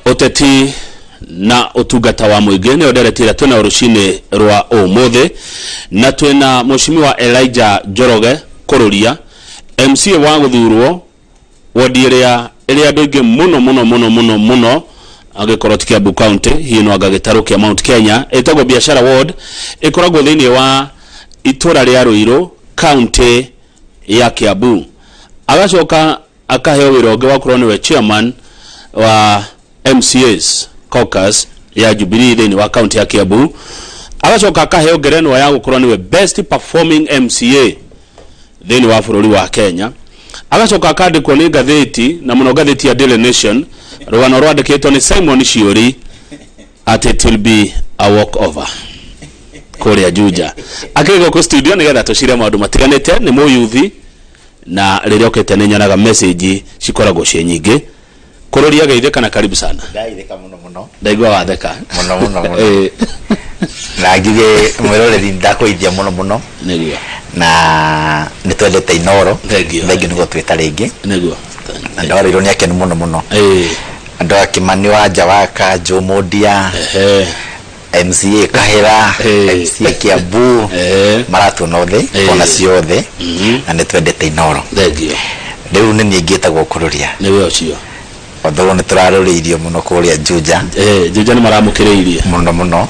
Ũteti na ũtungata wa mũingĩ nĩyo ndereti ĩrĩa twĩnayo rũcinĩ rwa ũmũthĩ, na twĩna Mheshimiwa Elijah Njoroge Kũrũria, MCA wa gũthurwo wodi ĩrĩa ĩrĩ andũ aingĩ mũno mũno mũno mũno mũno, angĩkorwo ti Kiambu County, hihi no anga gĩtarũ kĩa Mount Kenya, ĩtagwo Biashara Ward, ĩkoragwo thĩinĩ wa itũra rĩa Ruiru, county ya Kiambu. Agacoka akaheo wĩra ũngĩ wa gũkorwo nĩwe chairman wa MCAs caucus ya Jubilee thĩinĩ wa county ya Kiambu. Agacoka akaheo ngerenwa ya gũkorwo nĩwe best performing MCA thĩinĩ wa bũrũri wa Kenya. Agacoka akandĩkwo nĩ ngathĩti, na mũno ngathĩti ya Daily Nation, rũgano rwandĩkĩtwo nĩ Simon Shiori atĩ it will be a walk over kũrĩa Juja. Akĩrĩ gũkũ studio nĩgetha tũcire maũndũ matiganĩte. Nĩ mũyuthi, na rĩrĩa okĩte nĩ nyonaga message cikoragwo ciĩ nyingĩ. Kũrũria, geithĩka na karibu sana. Ndaithĩka mũno mũno. Ndaigua watheka. Mũno mũno mũno. Na njuge mwĩroreri, ndakũithia mũno mũno. Na nĩ twendete Inoro. Thank you. Thank you nĩ gũtwĩta rĩngĩ. Na ndwarĩirwo nĩ akenu mũno mũno. Andũ a Kĩmani wa Njawaka, Njũmũndia, MCA Kahĩra, MCA Kiambu, maratuona othe, kona ciothe, na nĩ twendete Inoro. Thank you. Rĩu nĩ niĩ ngĩtagwo Kũrũria. Nĩwe ũcio. Although nĩ tũrarũrĩirio mũno kũrĩa Juja. Juja nĩ maramũkĩrĩirie. Mũno mũno.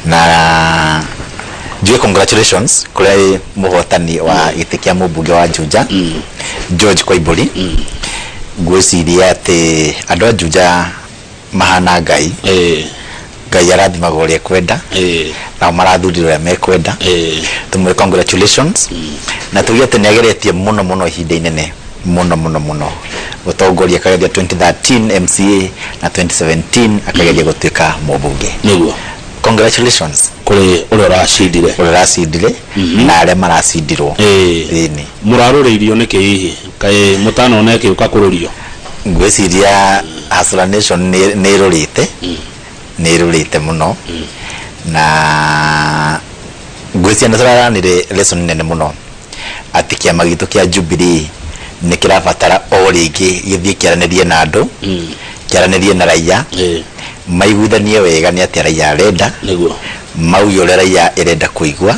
Na njuge congratulations kũrĩa mũhotani wa gĩtĩ kĩa mũmbunge wa Juja, George Koimbũri. Ngwĩciria atĩ andũ a Juja mahana Ngai. Ngai arathimaga ũrĩa ekwenda, nao marathurire ũrĩa mekwenda. Tũmwĩre congratulations, na tuge atĩ nĩ ageretie mũno mũno ihinda inene mũno mũno mũno gũtongoria, akageria 2013 MCA na 2017 akageria gũtuĩka mũmbunge. Congratulations. Kũrĩ ũrĩa ũracindire. Ũrĩa ũracindire na arĩa maracindirwo. Ĩni. Mũrarũrĩirio nĩkĩ hihi? Kaĩ mũtanona ĩkĩũka kũrũrio? Ngwĩciria Hustler Nation nĩ ĩrũrĩte, nĩ ĩrũrĩte mũno, na ngwĩciria nĩ tũraranire lesson nene mũno atĩ kĩama gitũ kĩa Jubilee nĩ kĩrabatara o rĩngĩ gĩthiĩ kĩaranĩrie na andũ, kĩaranĩrie na raia, maiguithanie wega nĩ atĩa raia arenda, mauge ũrĩa raia ĩrenda kũigua,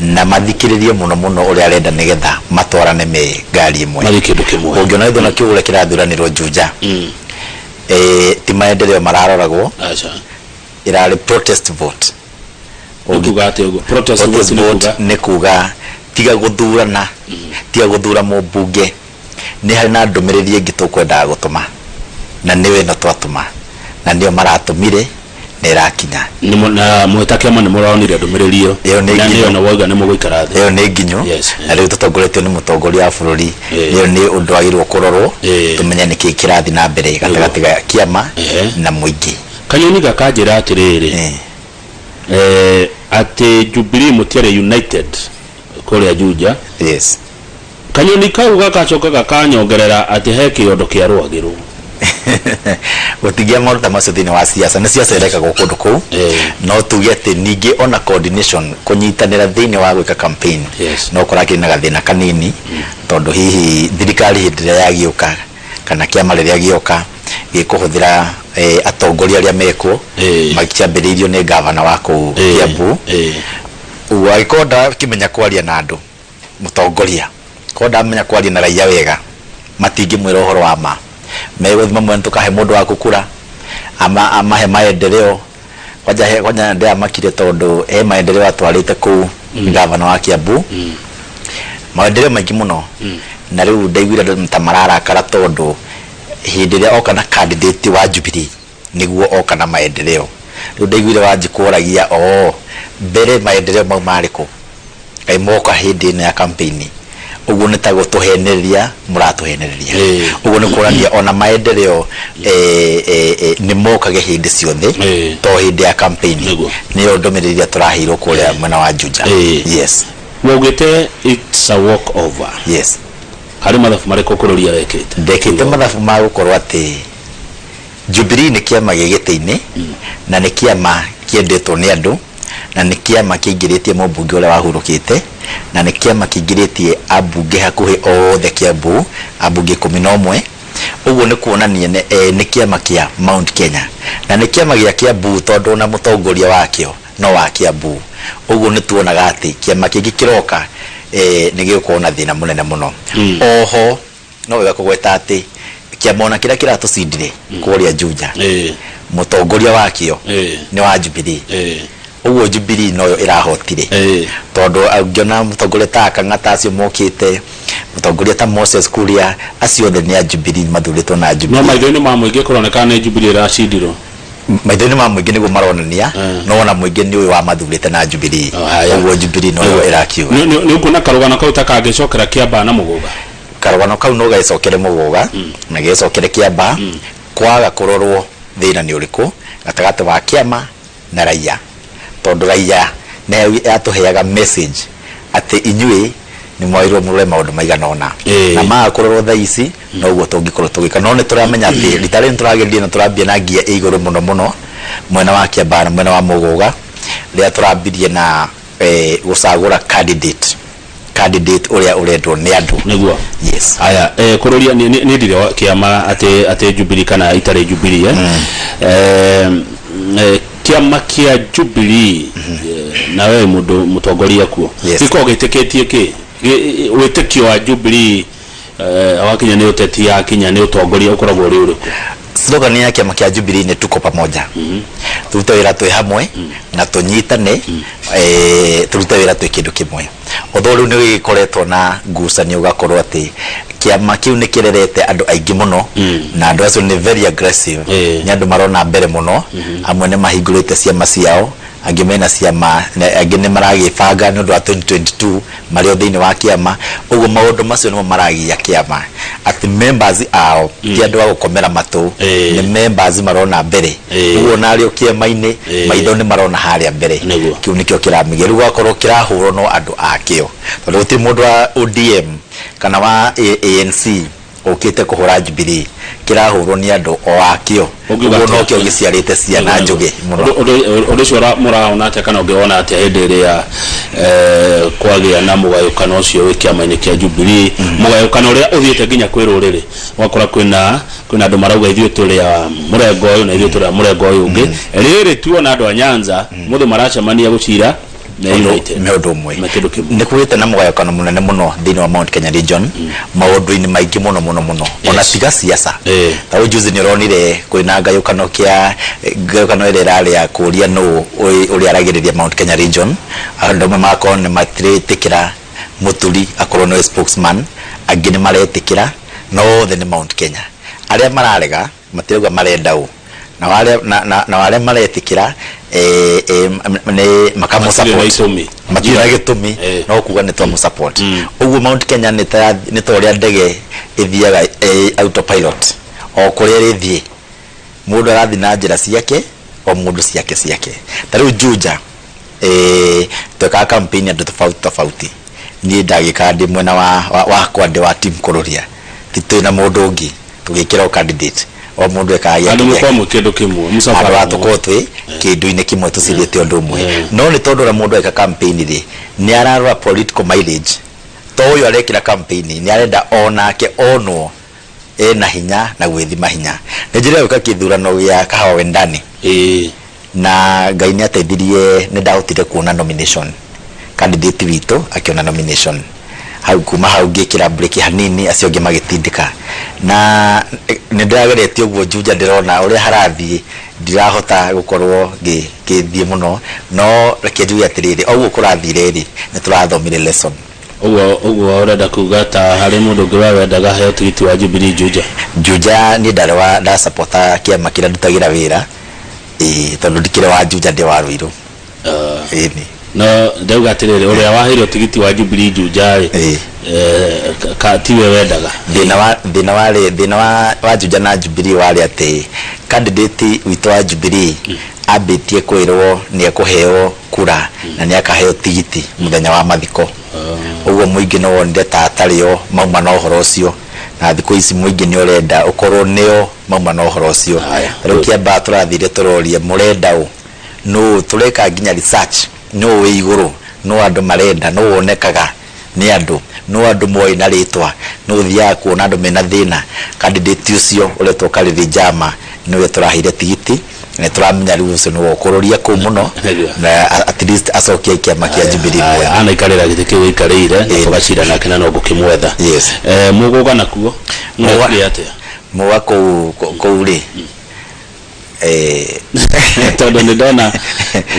na mathikĩrĩrie mũno mũno ũrĩa arenda, nĩgetha matwarane me ngari ĩmwe. Mathiĩ kĩndũ kĩmwe. Ũngĩona gĩthurano kĩu ũrĩa kĩrathuranĩrwo Juja, ti maendeleo mararoragwo. Aca. Ĩrarĩ protest vote. Nĩ kuga atĩa ũguo? Protest protest vote nĩ vote kuga? Nĩ kuga tiga gũthurana, tiga gũthura mũmbunge, nĩ harĩ na ndũmĩrĩri ĩngĩ tũkwendaga gũtũma, na nĩyo ĩno twatũma, na nĩyo maratũmire na ĩrakinya. Na mwĩta kĩama nĩ mũronire ndũmĩrĩri ĩyo? Ĩyo nĩ Na nginyu. nĩyo na wauga nĩ mũgũikara thĩ. Ĩyo nĩ nginyu. Na rĩu tũtongoretio nĩ mũtongoria wa bũrũri, ĩyo nĩ ũndũ wagĩrĩirwo kũrorwo, tũmenye nĩkĩ kĩrathiĩ na mbere gatagatĩ ga kĩama na mũingĩ. Kanyoni gakanjĩra atĩrĩrĩ, atĩ Jubilee mũtiarĩ united kũrĩa Juja. Kanyoni kau gagacoka gakanyongerera atĩ he kĩondo kĩarũagĩrwo. Gũtingĩa maũndũ ta macio thĩinĩ wa siasa, nĩ siasa ĩrekagwo kũndũ kũu. No tuge atĩ ningĩ ona coordination, kũnyitanĩra thĩinĩ wa gwĩka campaign, no kũrakĩrĩ na gathĩna kanini, tondũ hihi thirikari hĩndĩ ĩrĩa yagĩũka kana kĩama rĩrĩa gĩoka gĩkũhũthĩra atongoria arĩa mekuo, makĩambĩrĩirio nĩ gavana wa kũu Kiambu. Ũguo angĩkorwo ndarakĩmenya kwaria na andũ, mũtongoria korwo ndamenya kwaria na raia wega, matingĩmwĩra ũhoro wa ma. Megũthiĩ mamwĩre tũkahe mũndũ waku kura amahe maendeleo. Kwanja kwanja ndĩramakire tondũ he maendeleo atwarĩte kũu gavana wa Kiambu, maendeleo maingĩ mũno, na rĩu ndaiguire andũ ta mararakara tondũ hĩndĩ ĩrĩa oka na candidate wa Jubilee nĩguo oka na maendeleo. Rĩu ndaiguire Wanjikũ oragia, o mbere maendeleo mau marĩ kũ? Kaĩ moka hĩndĩ ĩno ya campaign? Ũguo nĩ ta gũtũhenereria mũratũhenereria. Ũguo nĩ kuonania ona maendeleo nĩ mokage hĩndĩ ciothe, to hĩndĩ ya campaign. Nĩyo ndũmĩrĩri ĩrĩa tũraheirwo kũrĩa mwena wa Juja. Yes. Waugĩte it's a walk over. Yes. Harĩ mathabu marĩkũ kũrũria wekĩte? Ndekĩte mathabu ma gũkorwo atĩ Jubilee nĩ kĩama gĩ gĩtĩ-inĩ, na nĩ kĩama kĩendetwo nĩ andũ, na nĩ kĩama kĩingĩrĩtie mũmbunge ũrĩa wahurũkĩte, na nĩ kĩama kĩingĩrĩtie ambunge hakuhĩ othe Kiambu, ambunge 11. Ũguo nĩ kuonania nĩ kĩama kĩa Mount Kenya na nĩ kĩama gĩa Kiambu, tondũ ona mũtongoria wakĩo no wa Kiambu. Ũguo nĩ tuonaga atĩ kĩama kĩngĩ kĩroka nĩ gĩgũkorwo na thĩna mũnene mũno. Oho no wega kũgweta atĩ kĩama ona kĩrĩa kĩratũcindire kũrĩa Juja, mũtongoria wakĩo nĩ wa Jubilee. Ũguo Jubilee noyo ĩrahotire, tondũ ũngĩona mũtongoria ta Kang'ata, acio mokĩte, mũtongoria ta Moses Kuria, acio othe nĩ a Jubilee, mathurĩtwo na No Jubilee. Maitho-inĩ ma mũingĩ kũronekana nĩ Jubilee ĩracindirwo. Maitho-inĩ ma mũingĩ nĩguo maronania, no ona mũingĩ nĩ ũyũ wamathurĩte na Jubilee. Oh, haya. Ũguo Jubilee noyo ĩrakiuga. Nĩ ũkuona karũgano kau ta kangĩcokera Kĩambaa na Mũgũga? Karũgano kau no gecokere Mũgũga na gecokere Kĩambaa, kwaga kũrorwo thĩna nĩ ũrĩkũ gatagatĩ wa kĩama na raia, tondũ raia nĩ yatũheaga message atĩ inyuĩ nĩ mwagĩrĩirwo mũrore maũndũ maigana ũna, na maga kũrorwo thaa ici noguo tũngĩkorwo tũgĩka. No nĩ tũramenya atĩ rita rĩrĩ nĩ tũrageririe na tũrambia na ngia ĩ igũrũ mũno mũno mwena wa Kĩambaa na mwena wa Mũgũga, rĩrĩa tũrambirie na gũcagũra candidate ũrĩa ũrendwo nĩ andũ. Nĩguo. Yes. Aya, kũrũria nĩ ndirĩ kĩama atĩ Jubilee kana itarĩ Jubilee, eh? Kĩama kĩa Jubilee, na we mũndũ mũtongoria kuo, gĩkoragwo gĩtĩkĩtie kĩ? Wĩtĩkio wa Jubilee, wakinya nĩ ũteti, yakinya nĩ ũtongoria, ũkoragwo ũrĩ ũrĩkũ? Slogan ya kĩama kĩa Jubilee nĩ "Tuko pamoja". Tũrute wĩra twĩ hamwe na tũnyitane, tũrute wĩra twĩ kĩndũ kĩmwe. Although rĩu nĩ gĩkoretwo na ngucanio, ũgakorwo atĩ kĩama kĩu nĩ kĩrerete andũ aingĩ mũno, na andũ acio nĩ very aggressive. Nĩ andũ marona mbere mũno. Amwe nĩ mahingũrĩte ciama ciao, angĩ mena ciama na angĩ nĩ maragĩbanga nĩ ũndũ wa 2022 marĩ o thĩinĩ wa kĩama. Ũguo maũndũ macio nĩmo maragia kĩama atĩ members ao ti andũ a gũkomera matũ, nĩ members marona mbere. Ũguo ona arĩ o kĩama-inĩ, maitho nĩ marona harĩa mbere. Kĩu nĩkĩo kĩramĩgia rĩu, gũgakorwo kĩrahũrwo no andũ akĩo, tondũ gũtirĩ mũndũ wa ODM kana wa ANC ũkĩte kũhũra Jubilee. Kĩrahũrwo nĩ andũ o akĩo. Ũngiuga Ũguo atĩa? nokĩo gĩciarĩte ciana njũgĩ mũno. Ũndũ ũcio mũraona atĩa, kana ũngĩwona atĩa hĩndĩ ĩrĩa kwagĩa na mũgayũkano ũcio wĩ kĩama-inĩ kĩa Jubilee, mũgayũkano ũrĩa ũthiĩte nginya kwĩ rũrĩrĩ, ũgakora kwĩna andũ marauga ithuĩ tũrĩ a mũrengo ũyũ na ithuĩ tũrĩ a mũrengo ũyũ ũngĩ? Rĩrĩ tuona andũ a Nyanza mũthĩ maracemania gũcira na United. Nĩ ũndũ ũmwe. Na kĩndũ kĩmwe. Nĩ kũgĩte na mũgayũkano mũnene mũno thĩinĩ wa Mount Kenya region maũndũ-inĩ maingĩ mũno mũno mũno, ona tiga siasa. Ta rĩu juzi nĩ ũronire kwĩna ngayũkano kĩa ngayũkano ĩrĩa ĩrarĩ ya kũũria nũ ũrĩa aragĩrĩria Mount Kenya region. Andũ amwe magakorwo nĩ matiretĩkĩra Mũturi akorwo nĩwe spokesman, angĩ nĩ maretĩkĩra, no othe nĩ Mount Kenya. Arĩa mararega matirauga marenda ũ, na arĩa na arĩa maretĩkĩra nĩ makamũ Matirĩ na support. itũmi. Matirĩ na gĩtũmi, no kuga nĩ twamũ support. Ũguo Mount Kenya nĩ ta ũrĩa ndege ĩthiaga autopilot, o kũrĩa ĩrĩthiĩ mũndũ arathiĩ na njĩra ciake, o mũndũ ciake ciake. Ta rĩu Juja, twekaga campaign andũ tofauti tofauti. Niĩ ndagĩkaga ndĩ mwena wakwa, ndĩ wa team Kũrũria, ti twĩna mũndũ ũngĩ tũgĩkĩra o candidate, o mũndũ ekaga gĩake Andũ gĩake. mũkorwo mwĩ kĩndũ kĩmwe mũcabara. Handũ ha tũkorwo twĩ kĩndũ-inĩ kĩmwe tũcirĩte ũndũ ũmwe. No nĩ tondũ ũrĩa mũndũ eka campaign rĩ, nĩ ararora political mileage, to ũyũ arekĩra campaign nĩ arenda onake onwo ena hinya na gwĩthima hinya. Nĩ njĩra gwĩka kĩthurano gĩa Kahawa Wendani, na Ngai nĩ ateithirie, nĩ ndahotire kuona nomination, candidate witũ akĩona nomination hau. Kuma hau ngĩkĩra breki hanini, acio angĩ magĩtindĩka, na nĩ ndĩrageretie ũguo. Juja ndĩrona ũrĩa harathiĩ, ndirahota gũkorwo ngĩthiĩ mũno, no reke njuge atĩrĩrĩ, o ũguo kũrathire rĩ, nĩ tũrathomire lesson. Ũguo ũrenda kuga ta harĩ mũndũ ũngĩ we wendaga heo tigiti wa Jubilee Juja? Juja niĩ ndarĩ wa ndasapota kĩama kĩrĩa ndutagĩra wĩra, ĩĩ, tondũ ndikĩrĩ wa Juja, ndĩ wa Ruiru. Ĩni. No ndauga atĩrĩrĩ, ũrĩa waheirwo tigiti wa Jubilee Juja rĩ, tiwe wendaga? Thĩna warĩ thĩna wa Juja na Jubilee warĩ atĩ candidate witũ wa Jubilee ambĩtie kwĩrwo nĩ ekũheo kura na nĩ akaheo tigiti mũthenya wa mathiko. Ũguo mũingĩ nĩ wonire ta atarĩ o mauma na ũhoro ũcio, na thikũ ici mũingĩ nĩ ũrenda ũkorwo nĩo mauma na ũhoro ũcio. Rĩu kĩambaa tũrathire tũroria mũrenda ũ, nũ tũreka nginya research, nũ wĩ igũrũ, nũ andũ marenda, nũ wonekaga. Nĩ andũ no andũ moĩ na rĩtwa nĩ ũthiaga kuona andũ mena thĩna. Candidate ũcio ũretwo Karĩthi Njama nĩwe tũraheire tigiti na nĩtũramenya rĩu ũcio nĩwe ũkũrũria kũu mũno na at least acokie kĩama kĩa Jubilee muoyo. Anaikarĩra gĩtĩ kĩu gĩikarĩire na tũgacira nake na no ngũkĩmwetha. Yes. Mũgũga nakuo mũrekire atĩa? Mũga kũu kũu rĩ, Tondũ nĩ ndona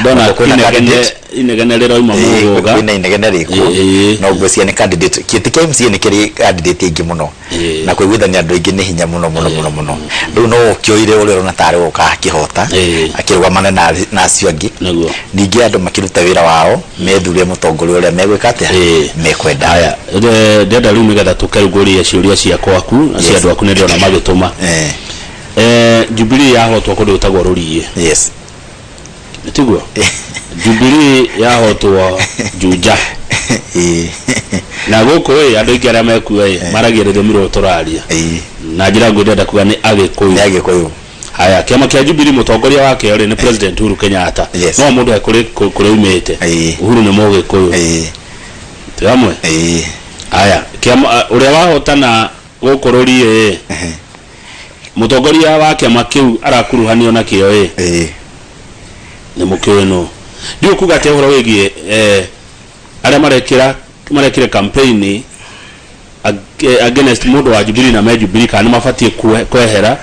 ndona Kwĩna inegene candidate. Inegene rĩroima mũgũga. Kwĩna inegene rĩkuo. No ngwĩciria nĩ candidate, gĩtĩ kĩa MCA nĩ kĩrĩ candidate aingĩ mũno na kũiguithania andũ aingĩ nĩ hinya mũno mũno mũno mũno. Rĩu no ũkĩoire ũrĩa ũrona tarĩ we ũgakĩhota akĩrũgamane na acio angĩ. Ningĩ andũ makĩrute wĩra wao methure mũtongoria ũrĩa megwĩka atĩa, mekwenda. Haya, ndĩrenda rĩu nĩgetha tũke rĩu ngũrie ciũria cia kwaku na cia andũ aku, nĩ ndĩrona magĩtũma. Jubilee yahotwo kũndũ gwĩtagwo Rũriĩ. Tiguo? Jubilee yahotwo Juja. Na gũkũ ĩ, andũ aingĩ arĩa mekuo ĩ, maragia rũthiomi rũrũ tũraria. Na njĩra nguhĩ ndĩrenda kuga nĩ Agĩkũyũ. Nĩ Agĩkũyũ. Haya, kĩama kĩa Jubilee mũtongoria wakĩo rĩ nĩ President Uhuru Kenyatta. No mũndũ he kũrĩ kũrĩa umĩte. Uhuru nĩ Mũgĩkũyũ. Twĩ hamwe? Haya, kĩama ũrĩa wahotana gũkũ Rũriĩ ĩ, Mũtongoria wa kĩama kĩu arakuruhanio nakĩo ĩ? Nĩ mũkĩũĩ nũ? Ndiũĩ kuga atĩa ũhoro wĩgiĩ arĩa marekĩra marekire campaign against mũndũ wa Jubilee na me Jubilee, kana nĩ mabatiĩ kwehera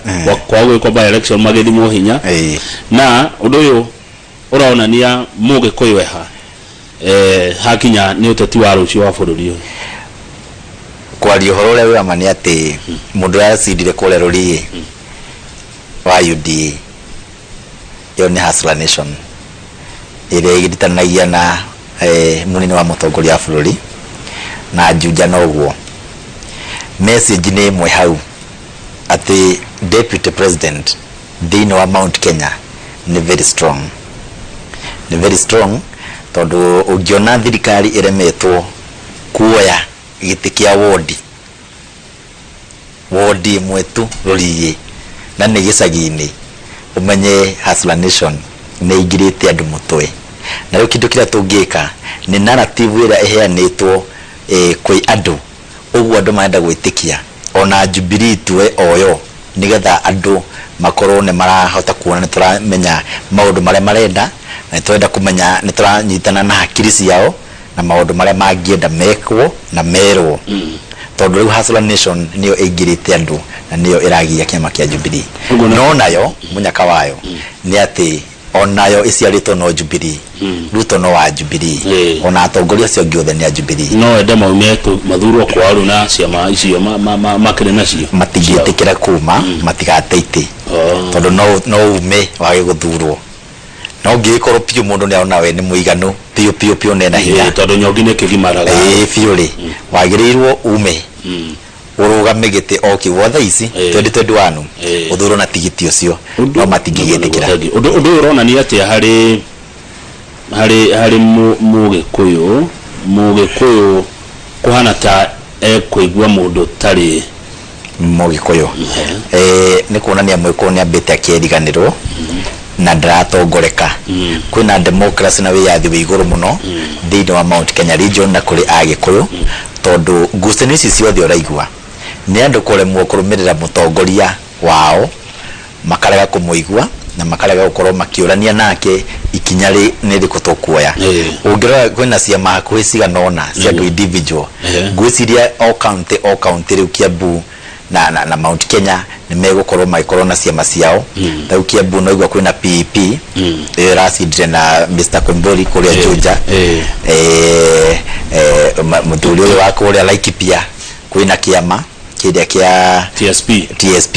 kwa gwĩkwo by election magĩthimwo hinya. Na ũndũ ũyũ ũronania Mũgĩkũyũ eha hakinya nĩ ũteti wa rũciũ wa bũrũri ũyũ? Kwaria ũhoro ũrĩa wĩ wa ma nĩ atĩ mũndũ ũrĩa acindire kũrĩa Rũriĩ wa UDA, ĩyo nĩ Hustler Nation ĩrĩa ĩritanagia na mũnini wa mũtongoria wa bũrũri na Juja noguo. Message nĩ ĩmwe hau atĩ deputy president thĩinĩ wa Mount Kenya nĩ very strong. Nĩ very strong tondũ ũngĩona thirikari ĩremetwo kuoya gĩtĩ kĩa wondi, wondi ĩmwe tu Rũriĩ na nĩ gĩcagi-inĩ, ũmenye Hustler Nation nĩ ĩingĩrĩte andũ mũtwe. Na rĩu kĩndũ kĩrĩa tũngĩka nĩ narrative ĩrĩa ĩheanĩtwo kwĩ andũ, ũguo andũ marenda gwĩtĩkia, ona Jubilee tuoe o yo nĩgetha andũ makorwo nĩ marahota kuona nĩ tũramenya maũndũ marĩa marenda, na nĩ tũrenda kũmenya nĩ tũranyitana na hakiri ciao na maũndũ marĩa mangĩenda mekwo na merwo, tondũ rĩu Hustler Nation nĩyo ĩingĩrĩte andũ na nĩyo ĩragia kĩama kĩa Jubilee. No nayo mũnyaka wayo nĩ atĩ onayo ĩciarĩtwo no Jubilee. Ruto no wa Jubilee, ona atongoria acio angĩ othe nĩ a Jubilee. No ende maume mathurwo kwao rĩu na ciama icio makĩrĩ nacio. Matingĩtĩkĩra kuma, matigate itĩ, tondũ no ume wage gũthurwo, no ũngĩgĩkorwo biũ mũndũ nĩ arona we nĩ mũiganu biũ biũ biũ nena hinya. Tondũ nyongi nĩ ĩkĩgimaraga. Ĩĩ biũ rĩ, wagĩrĩirwo ume ũrũgame gĩtĩ o kĩu o thaa ici 2021, ũthurwo na tigiti ũcio, no matingĩgĩtĩkĩra. Ũndũ ũyũ ũronania atĩa harĩ Mũgĩkũyũ? Mũgĩkũyũ kũhana ta ekũigua mũndũ ũtarĩ Mũgĩkũyũ. Nĩ kuonania Mũgĩkũyũ nĩ ambĩte akĩriganĩrwo na ndaratongoreka. Kwĩna democracy na wĩyathi wĩ igũrũ mũno thĩinĩ wa Mount Kenya region na kũrĩ Agĩkũyũ, tondũ ngucanio ici ciothe ũraigua nĩ andũ kũremwo kũrũmĩrĩra mũtongoria wao, makarega kũmũigua na makarega gũkorwo makĩũrania nake ikinya rĩ nĩ rĩkũ tũkuoya. Ũngĩrora kwĩna ciama hakuhĩ cigana ũna cia andũ individual. Ngwĩciria o county o county rĩu Kiambu na Mount Kenya nĩ megũkorwo magĩkorwo na ciama ciao. Rĩu Kiambu no igua kwĩna PEP ĩyo ĩracindire na Mr Koimburi kũrĩa Juja. Mũthuri ũyũ wa kũrĩa Laikipia kwĩna kĩama kĩrĩa kĩa TSP. TSP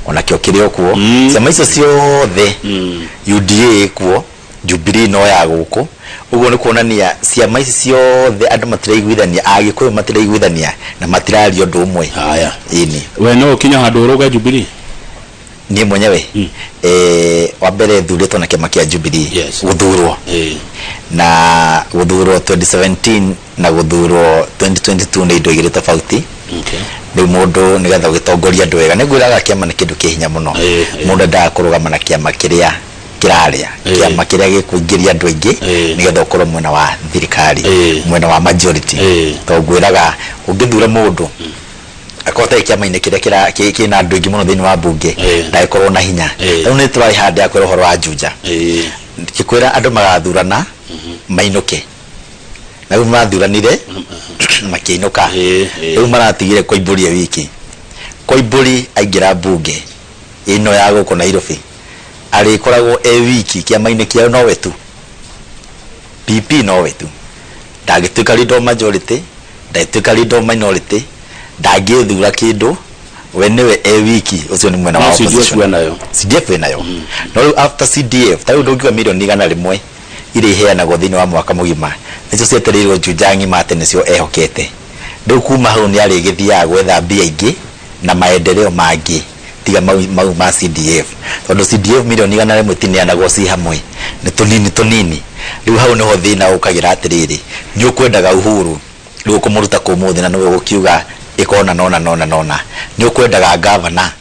onakĩo kĩrĩ o kuo. Ciama icio ciothe, UDA ĩkuo, Jubilee no ya gũkũ. Ũguo nĩ kuonania ciama ici ciothe andũ matiraiguithania, Agĩkũyũ matiraiguithania na matiraria ũndũ ũmwe. Haya. Ĩni. We no ũkinya handũ ũrũge Jubilee? Niĩ mwenyewe, wa mbere thurĩtwo na kĩama kĩa Jubilee. Gũthurwo na gũthurwo 2017 na gũthurwo 2022 nĩ indo igĩrĩ tofauti. Rĩu mũndũ nĩgetha ũgĩtongoria andũ wega, nĩ ngwĩraga kĩama nĩ kĩndũ kĩ hinya mũno. Mũndũ endaga kũrũgama na kĩama kĩrĩa Kĩrarĩa kĩama kĩrĩa gĩkũingĩria andũ aingĩ nĩgetha ũkorwo mwena wa thirikari, mwena wa majority. Tondũ ngwĩraga ũngĩthura mũndũ akorwo atarĩ kĩama-inĩ kĩrĩa kĩna andũ aingĩ mũno thĩinĩ wa mbunge, ndagĩkorwo na hinya. Rĩu nĩ tũrarĩ handũ ya kwĩra ũhoro wa Juja, ngĩkwĩra andũ magathurana mainũke, na rĩu mathuranire makĩinũka. Rĩu maratigire Koimbũri e wiki. Koimbũri aingĩra mbunge ĩno ya gũkũ Nairobi arĩkoragwo e wiki kĩama-inĩ kĩao, nowe tu PP, nowe tu. Ndangĩtuĩka leader of majority, ndangĩtuĩka leader of minority, ndangĩthura kĩndũ, we nĩwe e wiki. Ũcio nĩ mwena wa No CDF opposition. Enayo. CDF ĩnayo, no rĩu after CDF, ta rĩu ndũngiuga mirioni 100 iria iheanagwo thĩinĩ wa mwaka mũgima nĩcio cietereirwo Juja ng'ima atĩ nĩcio ehokete. Rĩu kuma hau nĩ arĩgĩthiaga gwetha mbia ingĩ na maendeleo mangĩ tiga mau ma CDF, tondũ CDF mirioni 100 tineanagwo ci hamwe, nĩ tũnini tũnini. Rĩu hau nĩho thĩna ũkagĩra atĩrĩrĩ, nĩ ũkwendaga Uhuru rĩu ũkũmũruta kũ ũmũthĩ na nĩwe ũgũkiuga ĩkona nona nona nona. Nĩ ũkwendaga gavana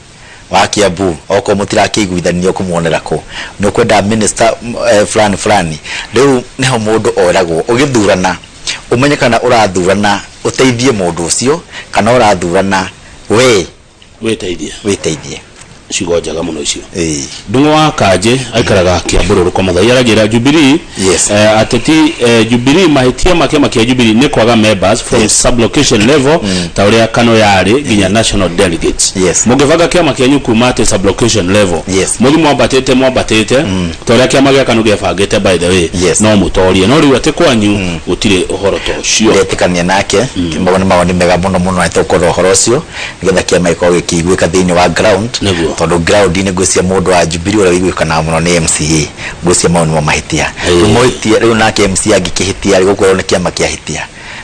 wa Kiambu, okorwo mũtirakĩiguithania ũkũmuonera kũ? Nĩ ũkwendaga minister fulani fulani. Rĩu nĩho mũndũ oragwo, ũgĩthurana ũmenye kana ũrathurana ũteithie mũndũ ũcio kana ũrathurana we wĩteithie. Wĩteithie. Ciugo njega mũno icio. Ndung'u wa Kanjĩ aikaraga Kĩambũrũrũ kwa Mathai, aragĩra Jubilee ateti Jubilee mahĩtia ma kĩama kĩa Jubilee nĩ kwaga members from sub-location level ta ũrĩa Kano yarĩ nginya national delegates. Mũngĩbanga kĩama kĩanyu kuma atĩ sub-location level mũthi mwambatĩte mwambatĩte ta ũrĩa kĩama gĩa Kanu gĩebangĩte, by the way, no mũtorie, no rĩu atĩ kwanyu gũtirĩ ũhoro ta ũcio. Ndetĩkania nake. Mau nĩ mawoni mega mũno mũno, na tũkũrora ũhoro ũcio nĩgetha kĩama gĩkorwo gĩkĩiguĩka thĩinĩ wa ground. Tondũ ground-inĩ ngwĩciria mũndũ wa Jubilee ũrĩa ũiguĩkanaga mũno nĩ MCA. Ngwĩciria mau nĩmo mahĩtia. Rĩu mahĩtia rĩu nake MCA angĩkĩhĩtia rĩ, gũkwĩrwo nĩ kĩama kĩahĩtia.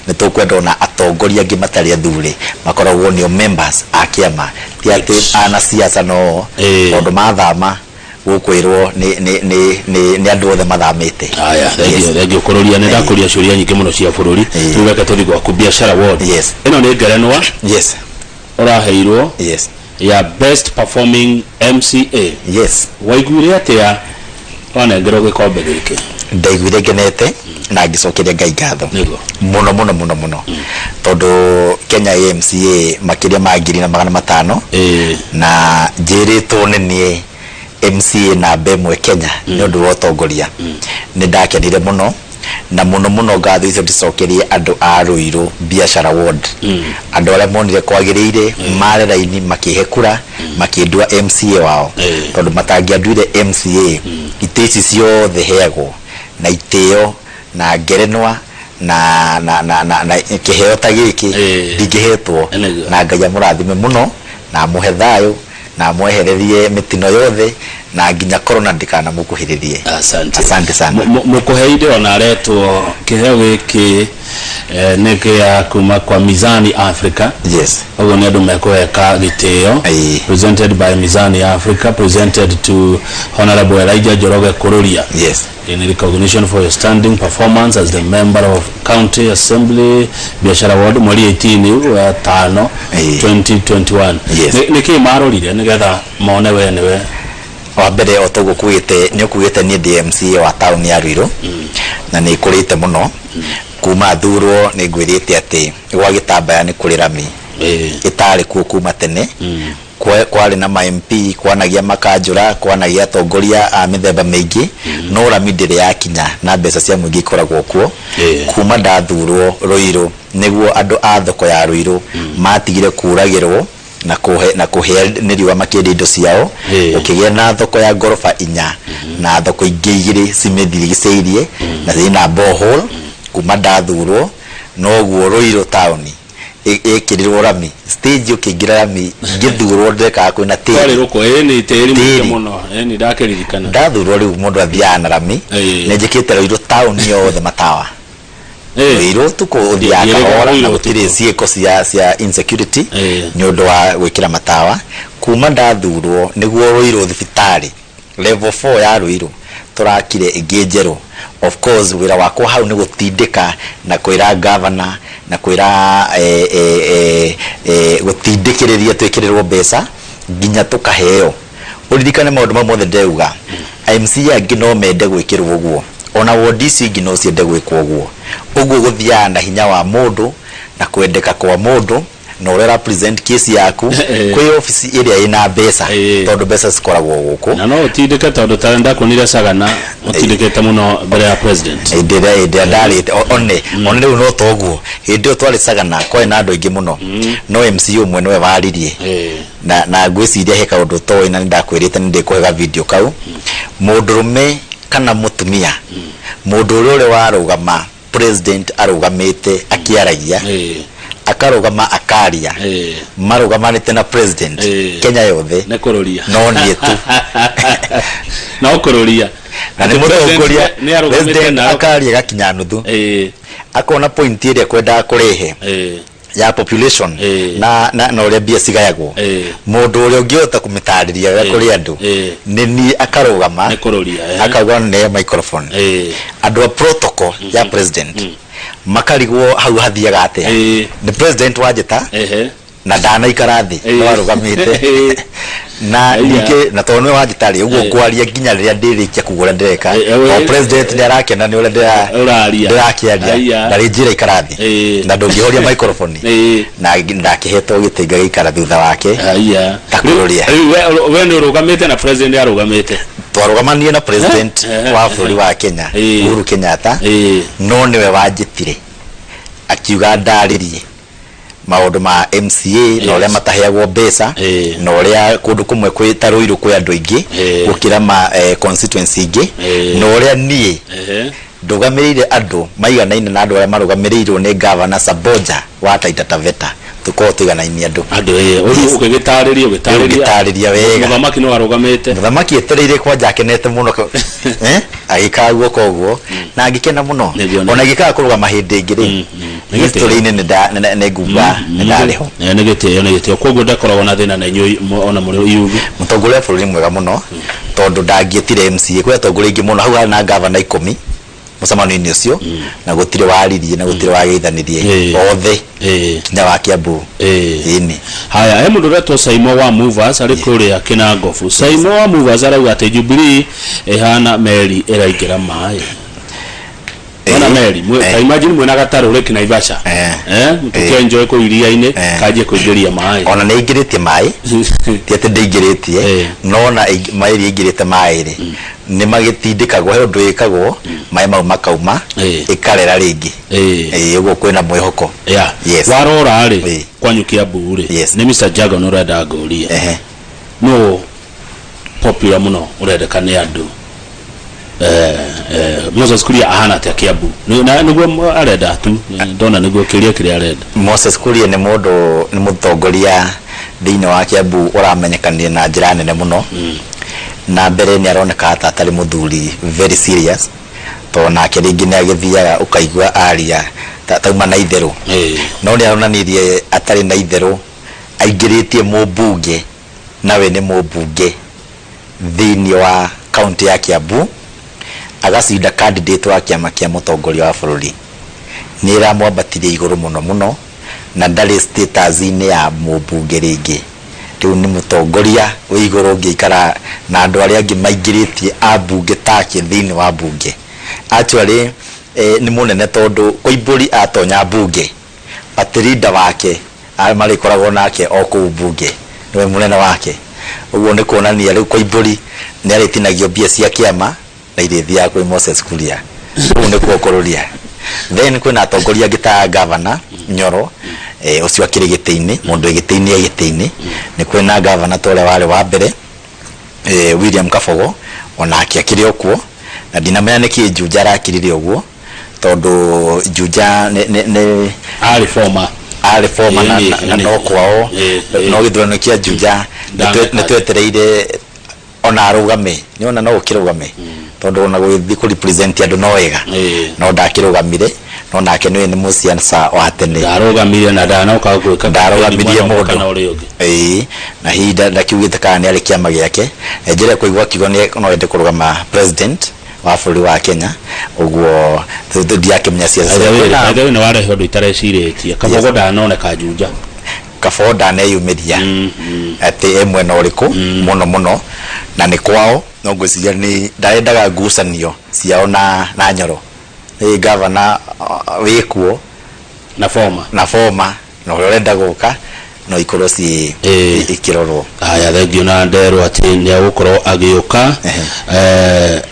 Nĩ tũkwenda ona atongoria angĩ matarĩ athure makoragwo nĩo members a kĩama, ti atĩ anasiasa no tondũ mathama gũkwĩrwo nĩ andũ othe mathamĩte. Haya, thengio, thengio kũrũria. Nĩ ndakũria ciũria nyingĩ mũno cia bũrũri. Rĩu reke tũthiĩ gwaku Biashara Ward. Ĩno nĩ ngerenwa ũraheirwo ya best performing MCA. Waiguire atĩa wanengerwo gĩkombe gĩkĩ? Ndaiguire ngenete na ngĩcokeria Ngai ngatho mũno mũno mũno mũno, tondũ Kenya MCA makĩria ma 1500 na njĩrĩtwo nĩ niĩ MCA namba 1 Kenya nĩ ũndũ wa ũtongoria. Nĩ ndakenire mũno, na mũno mũno ngatho icio ndicokerie andũ a Ruiru Biashara Ward, andũ arĩa monire kwagĩrĩire mare raini makĩhe kura makĩndua MCA wao, tondũ matangĩanduire MCA itĩ ici ciothe heagwo na itĩo na ngerenwa na kĩheo ta gĩkĩ ndingĩhetwo. Na Ngai amũrathime mũno na amũhe thayũ na amwehererie mĩtino yothe na nginya corona ndĩkanamũkuhĩrĩrie. Asante. Asante sana. Mũkũheire ona aretwo kĩheo gĩkĩ nĩ kĩa kuma kwa Mizani Africa. Ũguo nĩ andũ mekũheka gĩtĩo. Presented by Mizani Africa, presented to Honorable Elijah Njoroge Kururia in recognition for your standing performance as the member of County Assembly Biashara Ward, mweri 18 wa tano 2021. Nĩ kĩĩ marorire nĩgetha mone we nĩwe? Wa mbere, o toguo kuugĩte, nĩ ũkugĩte niĩ ndĩ MCA wa taũni ya Ruiru na nĩ ĩkũrĩte mũno kuma thurwo. Nĩ ngwĩrĩte atĩ gwa gĩtambaya nĩ kũrĩ rami ĩtarĩ kuo kuma tene. Kwarĩ na ma MP, kwanagia makanjũra, kwanagia atongoria a mĩthemba mĩingĩ, no rami ndĩrĩ yakinya na mbeca cia mũingĩ ikoragwo kuo. Kuma ndathurwo Ruiru nĩguo andũ a thoko ya Ruiru matigire kũragĩrwo na kũhe na kũhĩa nĩ riũa makĩendia indo ciao. Ũkĩgĩa na thoko ya ngoroba 4 na thoko ingĩ 2 cimĩthirigicĩirie na ciĩna borehole. Kuma ndathurwo noguo Ruiru taũni ĩkĩrirwo rami stage. Ũkĩingĩra rami ngĩthurwo ndekaga kwĩna kwarĩ tĩri. Rũkũ ĩĩ nĩ tĩri mũingĩ Tĩri. Mũno ĩĩ nĩ ndakĩririkana. Ndathurwo rĩu mũndũ athiaga na rami. Nĩ njĩkĩte Ruiru taũni yothe matawa. Ruiru ũtukũ ũthiaga Ndiĩrĩga kahora na Ruiru gũtirĩ ũtukũ. ciĩko cia insecurity nĩ ũndũ wa gwĩkĩra matawa. Kuma ndathurwo nĩguo Ruiru thibitarĩ level 4 ya Ruiru tũrakire ĩngĩ njerũ. Of course wĩra wakwa hau nĩ gũtindĩka na kwĩra governor na kwĩra gũtindĩkĩrĩria twĩkĩrĩrwo mbeca nginya tũkaheo. Ũririkane maũndũ mau mothe ndeuga MCA angĩ no mende gwĩkĩrwo ũguo, ona wodi icio ingĩ no ciende gwĩkwo ũguo. Ũguo gũthiaga na hinya wa mũndũ na kwendeka kwa mũndũ na ũrĩa ũra present case yaku kwĩ obici ĩrĩa ĩna mbeca, tondũ mbeca cikoragwo gũkũ. Na no ũtindĩke, tondũ ta ndakuonire Sagana ũtindĩkĩte mũno mbere ya president. Hĩndĩ ĩrĩa ndarĩte one one rĩu no toguo, hĩndĩ ĩyo twarĩ Sagana kwarĩ na andũ aingĩ mũno, no MC ũmwe nĩwe waririe. Na ngwĩciria he kaũndũ toĩ, na nĩndakwĩrĩte nĩ ndĩkũhe video kau. Mũndũrũme kana mũtumia, mũndũ ũrĩa warũgama president arũgamĩte akĩaragia, akarũgama akaria, marũgamanĩte na president Kenya yothe, nĩ kũrũria. No niĩ tu. No kũrũria. Na nĩ Atĩ mũtongoria president nĩ arũgamĩte president na akaria gakinya nuthu, akona point ĩrĩa kwendaga kũrehe ya population na ũrĩa mbia cigayagwo, mũndũ ũrĩa ũngĩhota kũmĩtarĩria wega kũrĩ andũ nĩ niĩ, akarũgama Nĩ kũrũria. Akauga neo microphone. Andũ a protocol ya president makarigwo hau hathiaga atĩa. Nĩ president wanjĩta na ndanaikara thĩ, no arũgamĩte na ningĩ na tondũ nĩwe wanjĩta rĩ, ũguo ngwaria nginya rĩrĩa ndĩrĩkia kuga ũrĩa ndĩreka. O president nĩ arakena nĩ ũrĩa Ũraria. ndĩrakĩaria na rĩnjĩra ikara thĩ na ndũngĩhoria microphone, na ndakĩhetwo gĩtĩ ngagĩikara thutha wake. Ta kũrũria. Rĩu we nĩ ũrũgamĩte na president arũgamĩte. Twarũgamanie na president wa bũrũri wa Kenya, Uhuru Kenyatta, no nĩwe wanjĩtire akiuga ndarĩrie maũndũ ma MCA na ũrĩa mataheagwo mbeca, na ũrĩa kũndũ kũmwe kwĩ ta Ruiru kwĩ andũ aingĩ gũkĩra ma constituency ingĩ, na ũrĩa niĩ ndũgamĩrĩire andũ maiganaine na andũ arĩa marũgamĩrĩirwo nĩ Governor Samboja wa Taita Taveta, tũkorwo tũiganainie andũ. Andũ ũguo ũgĩgĩtarĩria, ũgĩtarĩria. Ngĩtarĩria wega. Mũthamaki no arũgamĩte. Mũthamaki etereire kwanja akenete mũno, agĩkaga guoko ũguo na ngĩkena mũno. Ona ingĩkaga kũrũgama hĩndĩ ĩngĩ rĩ, history-inĩ nĩ nguga nĩ ndarĩ ho. Nĩ gĩtĩo, nĩ gĩtĩo. Koguo ndakoragwo na thĩna na inyuĩ ona mũrĩ inyuĩ. Mũtongoria wa bũrũri mwega mũno, tondũ ndangĩetire MCA. Kwĩ atongoria aingĩ mũno hau, harĩ na gavana 10 mũcemanio-inĩ ũcio, na gũtirĩ waririe na gũtirĩ wageithanirie, othe nginya wa Kiambu. Ĩni. Haya, he mũndũ ũretwo Saimo wa Movers arĩ kũrĩa Kĩnangobu. Saimo wa Movers arauga atĩ Jubilee ĩhana meri ĩraingĩra maĩ. Ona meri ta imagine mwĩna gatarũ Lake Naivasha, tũkĩenjoy kũu iria-inĩ, kanjie kũingĩria maĩ. Ona nĩ aingĩrĩtie maĩ, ti atĩ ndĩingĩrĩtie. No na maĩ iria ingĩrĩte maĩ rĩ, nĩ magĩtindĩkagwo, he ũndũ wĩkagwo, maĩ mau makauma, ĩkarera rĩngĩ. Ũguo kwĩna mwĩhoko. Yes. Warora rĩ, kwanyu Kiambu rĩ, nĩ Mr. Jagon ũrenda ngũrie, no popular mũno, ũrendeka nĩ andũ, Moses Kuria ahana atĩa Kiambu? Nĩguo arenda tu ndona, nĩguo kĩũria kĩrĩa arenda. Moses Kuria nĩ mũndũ, nĩ mũtongoria thĩinĩ wa Kiambu ũramenyekanire na njĩra nene mũno. Na mbere nĩ aroneka ta atarĩ mũthuri very serious, tondũ nake rĩngĩ nĩ agĩthiaga ũkaigua aria ta tauma na itherũ, no nĩ aronanirie atarĩ na itherũ, aingĩrĩtie mũmbunge, nawe nĩ mũmbunge thĩinĩ wa kaunti ya Kiambu, agacinda candidate wa kĩama kĩa mũtongoria wa bũrũri. Nĩ ĩramwambatirie igũrũ mũno mũno, na ndarĩ status-inĩ ya mũmbunge rĩngĩ, rĩu nĩ mũtongoria wĩ igũrũ ũngĩikara na andũ arĩa angĩ maingĩrĩtie ambunge take thĩinĩ wa mbunge. Actually, nĩ mũnene, tondũ Koimbũri atonya mbunge, party leader wake arĩa marĩkoragwo nake o kũu mbunge nĩwe mũnene wake. Ũguo nĩ kuonania rĩu Koimbũri nĩ arĩtinagio mbia cia kĩama na irĩthiaga kwĩ Moses Kuria. Kũu nĩkuo kũrũria. Then kwĩna atongoria angĩ ta Governor Nyoro, ũcio akĩrĩ gĩtĩ-inĩ, mũndũ wĩ gĩtĩ-inĩ e gĩtĩ-inĩ. Nĩ kwĩna governor ta ũrĩa warĩ wa mbere, William Kabogo, onake akĩrĩ o kuo, na ndinamenya nĩkĩ Juja arakirire ũguo, tondũ Juja nĩ arĩ former. Arĩ former na no kwao, no gĩthurano kĩa Juja nĩ twetereire ona arũgame, nĩona no ũkĩrũgame, tondũ ona gũgĩthiĩ kũ represent andũ no wega, no ndakĩrũgamire, no nake nĩwe nĩ mũciaca wa tene. Ndarũgamire na ndanoka gwĩka Ndarũgamirie mwena ũmwe mũndũ. Kana ũrĩa ũngĩ. Ĩĩ, na hihi ndakiugĩte kana nĩ arĩ kĩama gĩake. Njĩra kũigua akiuga nĩ no ende kũrũgama president wa bũrũri wa Kenya, ũguo ndiakĩmenya ciaca By the way, Kwĩna- by the way, nĩ warehe ũndũ itarecirĩtie. Kabogo ndanoneka Juja. Kaboo ndaneyumĩria atĩ e mwena ũrĩkũ mũno mũno, na nĩ kwao, no ngwĩciria nĩ ndarendaga ngucanio ciao na Nyoro. Nĩ gavana wĩkuo na former na former na ũrĩa ũrenda gũka no ikorwo ciĩ ikĩrorwo. Haya, thengio. Na nderwo atĩ nĩ agũkorwo agĩũka,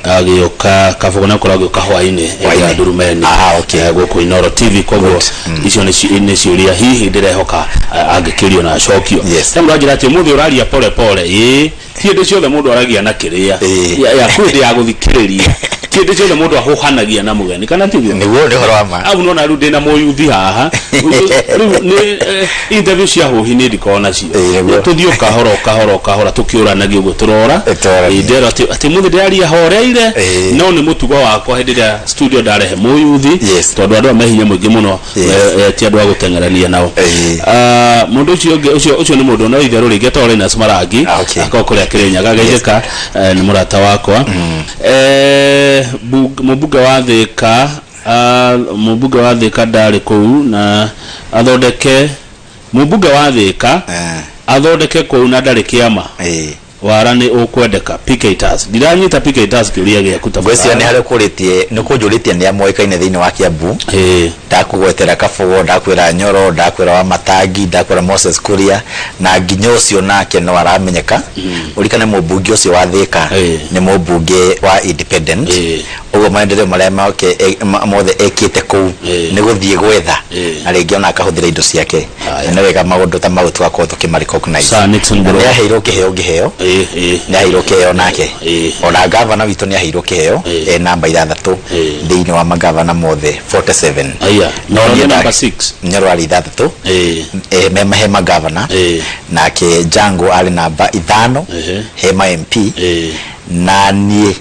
agĩũka Kabogo, nĩ agũkorwo agĩũka hwainĩ Hwaĩ-inĩ. ya Ndurumeni. Ah, okay. Gũkũ Inoro TV. Koguo icio nĩ ciũria hihi ndĩrehoka angĩkĩrio na acokio. Rĩu ũranjĩra atĩ ũmũthĩ ũraria pole pole. Ĩĩ, ti hĩndĩ ciothe mũndũ aragia na kĩrĩa ya kwĩ hĩndĩ ya gũthikĩrĩria, ti hĩndĩ ciothe mũndũ ahũhanagia na mũgeni, kana tiguo? Nĩguo, nĩ ũhoro wa ma. Au nona rĩu ndĩna mũyuthi haha rĩu nĩ interview cia hũhi nĩ ndikoragwo nacio. Ĩĩ, nĩguo. Tũthiĩ o kahora o kahora o kahora tũkĩũranagia ũguo tũrora. Tũroranie. Ĩĩ, ndĩrerwo atĩ mũthĩ ndĩraria horeire. No nĩ mũtugo wakwa hĩndĩ ĩrĩa studio ndarehe mũyuthi, tondũ andũ aya me hinya mũingĩ mũno. Ti andũ a gũteng'erania nao. Ah, mũndũ ũcio ũngĩ, ũcio nĩ mũndũ no itherũ rĩngĩ etagwo Linus Marangi. Ah, okay. Akorwo kũrĩa Kĩrĩnyaga geithĩka, nĩ mũrata wakwa. Mũmbunge wa Thĩka, ah, mũmbunge wa Thĩka ndarĩ kũu na athondeke, mũmbunge wa Thĩka athondeke kũu na ndarĩ kĩama. Wara nĩ ũkwendeka. PK Tas, ndiranyita PK Tas kĩũria gĩaku. Ngwĩciria nĩ tafadhali. Harĩa ũkũrĩtie nĩ kũnjũrĩtie nĩ a moĩkaine thĩinĩ wa Kiambu. Ndakũgwetera Kabogo, ndakwĩra Nyoro, ndakwĩra wa Matangi, ndakwĩra Moses Kuria, na nginya ũcio nake no aramenyeka. Ũririkane mũmbunge ũcio wa Thĩka nĩ mũmbunge wa independent. Ũguo maendeleo marĩa mothe ekĩte kũu nĩ gũthiĩ gwetha na rĩngĩ ona akahũthĩra indo ciake. Haya. Na nĩ wega maũndũ ta mau tũgakorwo tũkĩma recognize. Sir Nixon Na Ngoro. nĩ aheirwo kĩheo ngĩheo, nĩ aheirwo kĩheo nake. Ona gavana witũ nĩ aheirwo kĩheo, e namba 6 thĩinĩ wa magavana mothe 47. Aya, No Nyoro niĩ nĩ namba 6. Nyoro arĩ 6 he magavana, nake Jango arĩ namba 5 he ma MP, na niĩ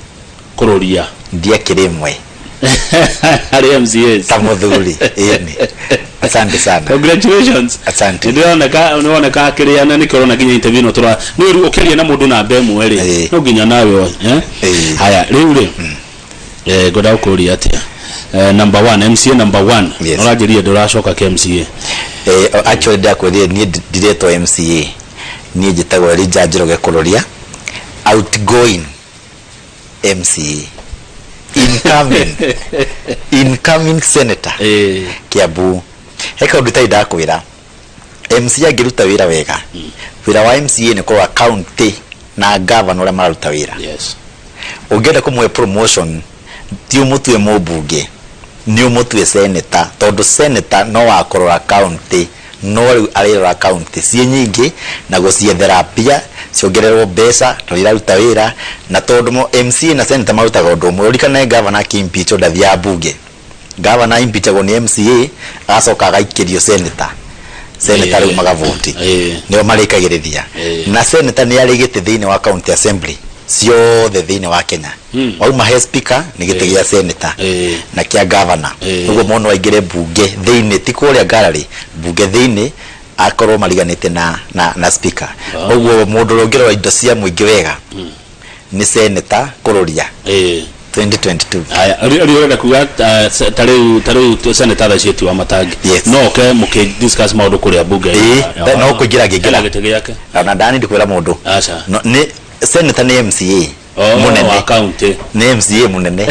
Kũrũria ndiakĩrĩ ĩmwe harĩ MCAs ta mũthuri. Ĩni, asante sana. Congratulations. Asante. Nĩndĩroneka nĩwoneka akĩrĩa, na nĩkĩo ũrona nginya interview ĩno tũra nĩ rĩu ũkĩaria na mũndũ namba 1 rĩ, no nginya nawe eh? Haya, rĩu rĩ, ngwenda gũkũria atĩa, number 1 MCA number 1. Yes. Ũranjĩrire ndũracoka kĩ MCA. Actually ndakwĩrire niĩ ndiretwo MCA, niĩ njĩtagwo Elijah Njoroge Kũrũria, outgoing MCA, incoming senator Kiambu. He kaũndũ itarĩ ndakwĩra, MCA angĩruta wĩra wega, wĩra wa MCA nĩ kũrora county na governor ũrĩa mararuta wĩra. Ũngĩenda kũmũhe promotion, ti ũmũtue mũmbunge, nĩ ũmũtue senator, tondũ senator no wa kũrora county, no rĩu arĩrora county ciĩ nyingĩ na gũciethera mbia ciongererwo mbeca tondũ iraruta wĩra. Na tondũ MCA na senator marutaga ũndũ ũmwe, ũririkane governor akĩimpeachwo ndathiaga bunge. Governor impeachagwo nĩ MCA, agacoka agaikĩrio senator. Senator rĩu magavoti, nĩo marĩkagĩrĩria. Na senator nĩ arĩ gĩtĩ thĩinĩ wa county assembly ciothe thĩinĩ wa Kenya. Wauma he speaker, nĩ gĩtĩ gĩa senator na kĩa governor. Ũguo mũndũ aingĩre bunge thĩinĩ, ti kũrĩa gallery, bunge thĩinĩ, akorwo mariganĩte na speaker. Ũguo mũndũ ũrĩa ũngĩrora indo cia mũingĩ wega nĩ senator Kũrũria 2022. Haya, rĩu ũrenda kuga ta rĩu senator thaa ici ti wa Matangi? Yes. No oke mũkĩ discuss maũndũ kũrĩa bunge? Ĩĩ, no kũingĩra angĩingĩra. Ena gĩtĩ gĩake. Ona ndani ndikwĩra mũndũ. Aca. No, nĩ senator, nĩ MCA mũnene. Wa county. Nĩ MCA mũnene,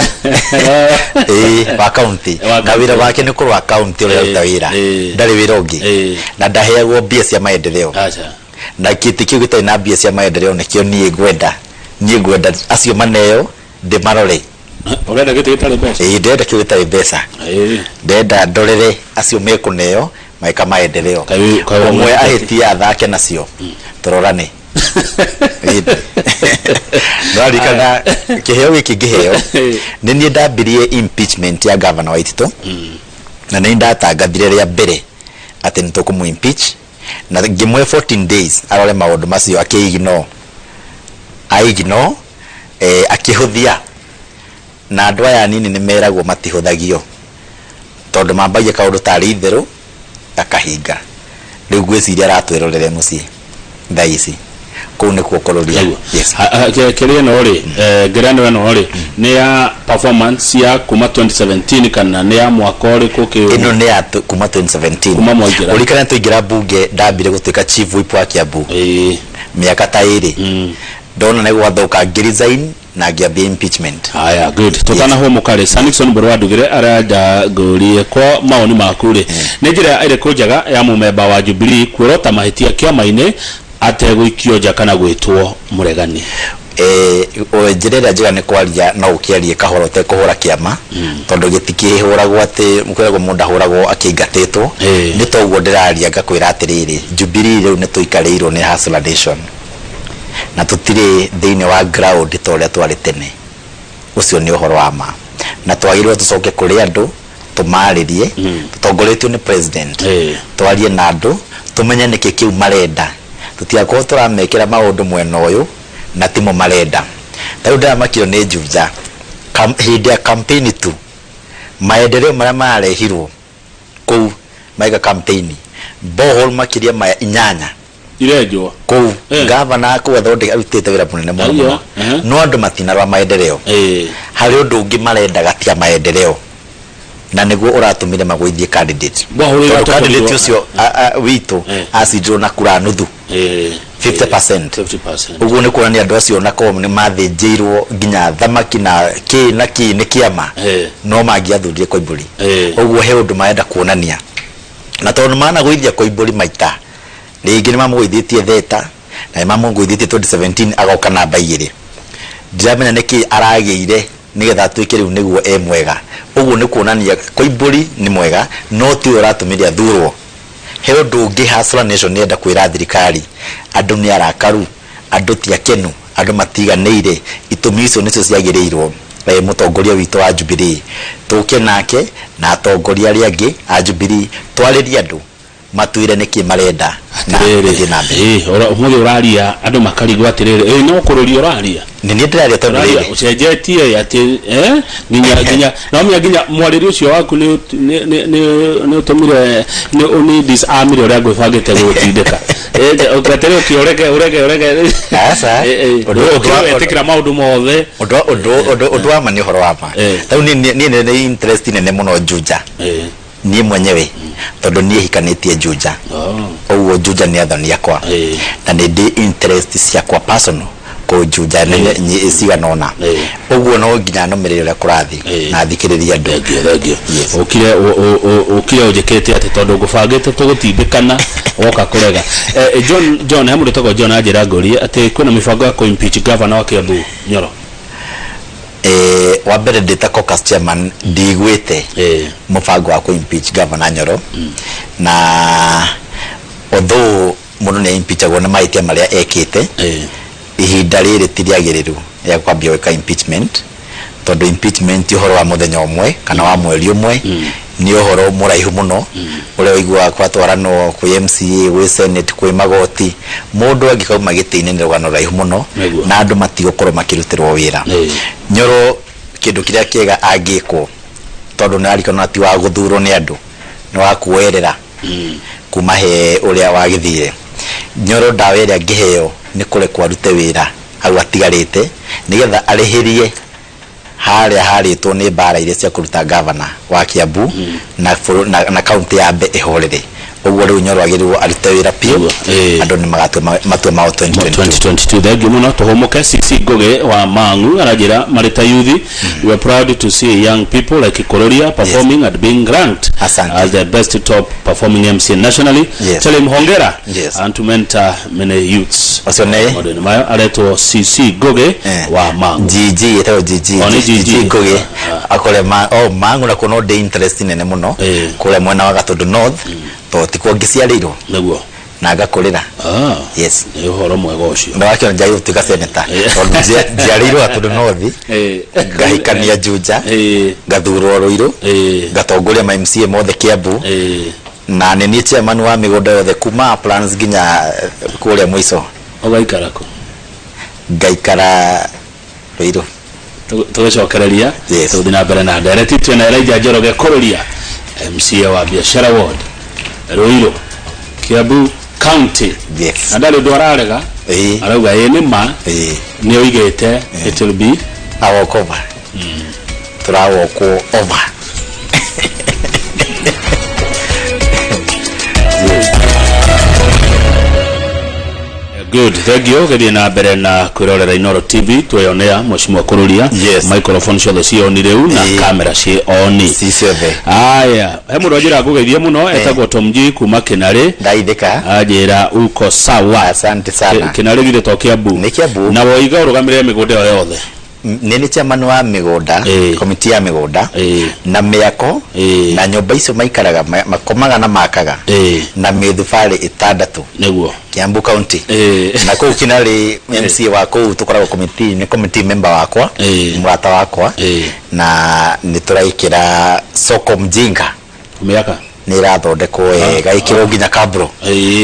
ĩĩ, wa county. Wa Na wĩra county. wake nĩ kũrora county ũrĩa aruta wĩra. Ndarĩ wĩra ũngĩ na ndaheagwo mbia cia maendeleo. Aca. Na kĩtĩ kĩu gĩtarĩ na mbia cia maendeleo nĩkĩo niĩ ngwenda acio maneo ndĩmarore. Ũrenda gĩtĩ gĩtarĩ mbeca? Ĩĩ, ndĩrenda kĩu gĩtarĩ mbeca. Ndĩrenda ndorere acio mekũneo meka maendeleo. Kaĩ Ũmwe ahĩtie athake nacio tũrorane. Nĩwaririkana kĩheo gĩkĩ ngĩheo nĩ niĩ ndambirie impeachment ya governor wa Waititũ, na nĩ ndatangathire rĩa mbere atĩ nĩ tũkũmũ impeach, na ngĩmũhe 14 days arore maũndũ macio. Akĩignore, aignore, akĩhũthia. Na andũ aya anini nĩ meragwo matihũthagio, tondũ mambagia kaũndũ tarĩ itherũ gakahinga. Rĩu ngwĩciria aratwĩrorere mũciĩ thaa ici. Kũu nĩkuo kũrũria. Nĩguo. Yes. Kĩrĩa ĩno rĩ, ngerenwa ĩno rĩ, nĩ ya performance ya kuma 2017 kana nĩ ya mwaka ũrĩkũ kĩ? Ĩno nĩ ya kuma 2017. Kuma mwaingĩra. Ũririkane twaingĩra mbunge ndambire gũtuĩka chief whip wa Kiambu mĩaka ta 2. Ndona nĩ gwathũka, ngĩresign na ngĩambia impeachment. Haya, good. Tũtanahũmũka rĩ, Sir Nixon Mbũrũ wa Ndugire arenda ngũrie kwa mawoni maku rĩ, nĩ njĩra ĩrĩkũ njega ya mũmemba wa Jubilee kuorota mahĩtia kĩama-inĩ ategũikio nja kana gwĩtwo mũregani? Njĩra ĩrĩa njega nĩ kwaria, no ũkĩarie kahora ũtekũhũra kĩama, tondũ gĩtikĩhũragwo atĩ kwĩragwo mũndũ ahũragwo akĩingatĩtwo. Nĩ toguo ndĩraria ngakwĩra atĩrĩrĩ, Jubilee rĩu nĩ tũikarĩirwo nĩ Hustler Nation na tũtirĩ thĩinĩ wa ground ta ũrĩa twarĩ tene. Ũcio nĩ ũhoro wa ma, na twagĩrĩirwo tũcoke kũrĩ andũ tũmarĩrie, tũtongoretio nĩ president. Twarie na andũ, tũmenye nĩkĩ kĩu marenda, tũtigakorwo tũramekĩra maũndũ mwena ũyũ na timo marenda. Ta rĩu ndĩramakio nĩ Juja. Hĩndĩ ya campaign tu, maendeleo marĩa mararehirwo kũu maiga campaign, borehole makĩria ma 8 irenjwo kũu. Gavana kũu athondeka, arutĩte wĩra mũnene mũno. Aiyo, mũno. No andũ matinarora maendeleo. Harĩ ũndũ ũngĩ marendaga tiga maendeleo, na nĩguo ũratũmire magũithie candidate. Borehole Tondũ iratũkũrirwo. Candidate ũcio witũ acindirwo na kura nuthu, 50%. 50%. Ũguo nĩ kuonania andũ acio na korwo nĩ mathĩnjĩirwo nginya thamaki na kĩ na kĩ nĩ kĩama, no mangĩathurire Koimbũri. Ũguo he ũndũ marenda kuonania, na tondũ managũithia Koimbũri maita rĩngĩ, nĩ mamũgũithĩtie theta na nĩ mamũgũithĩtie 2017 agoka namba 2. Ndiramenya nĩkĩ aragĩire nĩgetha atuĩke rĩu nĩguo e mwega. Ũguo nĩ kuonania Koimbũri nĩ mwega, no tiwe ũratũmire athurwo. He ũndũ ũngĩ Hustler Nation nĩenda kwĩra thirikari. Andũ nĩ arakaru, andũ ti akenu, andũ matiganĩire. Itũmi icio nĩcio ciagĩrĩirwo mũtongoria witũ wa Jubilee tũke nake na atongoria arĩa angĩ a Jubilee, twarĩrie andũ matwĩre nĩkĩ marenda na Atĩrĩrĩ, tũthiĩ na mbere. Ũmũthĩ ũraria andũ makarigwo atĩrĩrĩ, no kũrũria ũraria. Nĩ niĩ ndĩraria tondũ ũraria rĩrĩ ũcenjetie atĩ nginya no nginya mwarĩrie ũcio waku nĩ ũtũmire nĩ disarmire ũrĩa ngwĩbangĩte gũgũtindĩka. Ũgatĩrĩ ũkĩ ũrege ũrege ũrege. Aca. Ũkĩwetĩkĩra maũndũ mothe. Ũndũ wa ma nĩ ũhoro wa ma. Tarĩu niĩ nĩ interest nene mũno Juja, niĩ mwenyewe, tondũ niĩ hikanĩtie Juja. Ũguo Juja nĩ athoni akwa, na nĩ ndĩ interest ciakwa personal kũ Juja nene cigana ũna. Ũguo no nginya nũmĩrĩre ũrĩa kũrathiĩ na thikĩrĩrie andũ. Thengiũ, thengiũ. Yes. Ũkire ũnjĩkĩte atĩ tondũ ngũbangĩte tũgũtindĩkana woka kũrega. John, he mũndũ ũtagwo John anjĩra ngũrie atĩ kwĩna mĩbango ya kũ-impeach governor wa Kiambu Nyoro. Wa mbere, ndĩ ta caucus chairman ndigwĩte mũbango wa kũ-impeach governor Nyoro, na although mũndũ nĩ impeachagwo nĩ mahĩtia marĩa ekĩte, ihinda rĩrĩ ti rĩagĩrĩru rĩa kwambia gwĩka impeachment, tondũ impeachment ti ũhoro wa mũthenya ũmwe kana wa mweri ũmwe, nĩ ũhoro mũraihu mũno ũrĩa ũiguaga kwatwaranwo kwĩ MCA, gwĩ Senate, kwĩ magoti. Mũndũ angĩkauma gĩtĩ-inĩ nĩ rũgano rũraihu mũno na andũ matigũkorwo makĩrutĩrwo wĩra. Nyoro kĩndũ kĩrĩa kĩega angĩkwo, tondũ nĩ arikana ti wa gũthurwo nĩ andũ, nĩ wa kuoerera kuma he ũrĩa wagĩthire. Nyoro ndawa ĩrĩa angĩheo nĩ kũrekwo arute wĩra hau atigarĩte, nĩgetha arĩhĩrie harĩa harĩtwo nĩ mbara iria cia kũruta gavana wa Kiambu na kaunti ya mbe ĩhorere. Ũguo rĩu Nyoro agĩrĩirwo arute wĩra biũ. Nĩguo, Andũ nĩ magatua matua mao 2022. 2022. Thank you muno. Tuhumuke. CC Ngugi wa Mangu arajira marĩ ta youth, we are proud to see young people like Kororia performing and being ranked Asante. as the best top performing MC nationally. Tell him hongera and to mentor many youths. Ũcio nĩ Maũndũ-inĩ mayo aretwo CC Ngugi wa Mangu. GG, ĩtagwo GG. Oh, nĩ GG. GG Ngugi akore ma oh Mangu, na kuo no ndĩ interest nene mũno kũrĩa mwena wa Gatũndũ North, tondũ tikuo ngĩciarĩirwo na ngakũrĩra. Yes. Nĩ ũhoro mwega ũcio. Na wakĩona njagĩrĩirwo gũtuĩka senator tondũ njiarĩirwo Gatũndũ North, ngahikania Juja, ngathurwo Ruiru, ngatongoria ma MCA mothe Kiambu, na nĩ niĩ chairman wa mĩgũnda yothe kuma plans nginya kũrĩa mũico. Ũgaikara kũ? Ngaikara Ruiru. Tũgĩcokereria tũgũthiĩ na mbere na ndereti twĩna Elijah Njoroge Kũrũria, MCA wa Biashara Ward, Ruiru, Kiambu County. Na ndarĩ ũndũ ararega. Arauga ĩ nĩ ma. Nĩ oigĩte it will be a walk over. Tũrawokwo over. Good, thank you. Gĩthiĩ na mbere na kwĩrorera Inoro TV tweyonea mheshimiwa Kururia. Microphone ciothe ciĩ on rĩu na kamera ciĩ on. Ci ciothe. Aya, he mũndũ anjĩra ngũgeithie mũno, etagwo Tom G kuma Kĩnarĩ. Ndaithĩka. Anjĩra uko sawa. Asante sana. Kĩnarĩ githĩ to Kiambu? Nĩ Kiambu. Na woiga ũrũgamĩrĩre mĩgũnda ĩyo yothe. Nĩ nĩ chairman wa mĩgũnda, komiti ya mĩgũnda na mĩako na nyũmba icio maikaraga, makomaga na makaga na mĩthubarĩ 6. Nĩguo. Kiambu County. Na kũu Kinarĩ MCA wa kũu tũkoragwo committee, nĩ committee member wakwa, mũrata wakwa, na nĩ tũraikĩra soko mjinga. Mĩaka nĩ ĩrathondekwo wega, ĩkĩrwo nginya kabro,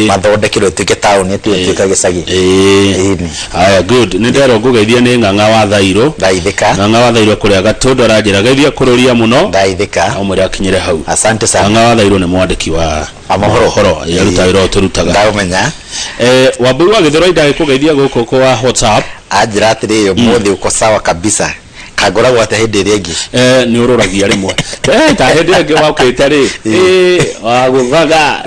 mathondekerwo ĩtuĩke taũni, ĩtige ĩtuĩka gĩcagi. Ĩni. Haya, good. Nĩ nderwo ngũgeithia nĩ Ng'ang'a wa Thairũ. Ndaithĩka. Ng'ang'a wa Thairũ kũrĩa Gatũndũ aranjĩra geithia Kururia mũno. Ndaithĩka. Ũmwĩre akinyĩre hau. Asante sana. Ng'ang'a wa Thairũ nĩ mwandĩki wa Wa mohoro. Mohoro, aruta wĩra ũyũ tũrutaga. Ndaũmenya. Wambui wa Gĩthũrai ndagĩkũgeithia gũkũ kwa WhatsApp. Anjĩra atĩrĩrĩ, ũmũthĩ uko sawa kabisa. Kangoragwo atĩa hĩndĩ ĩrĩa ĩngĩ? Nĩ ũrũragia rĩmwe. Ta hĩndĩ ĩngĩ wakĩte rĩ, wagũthaga.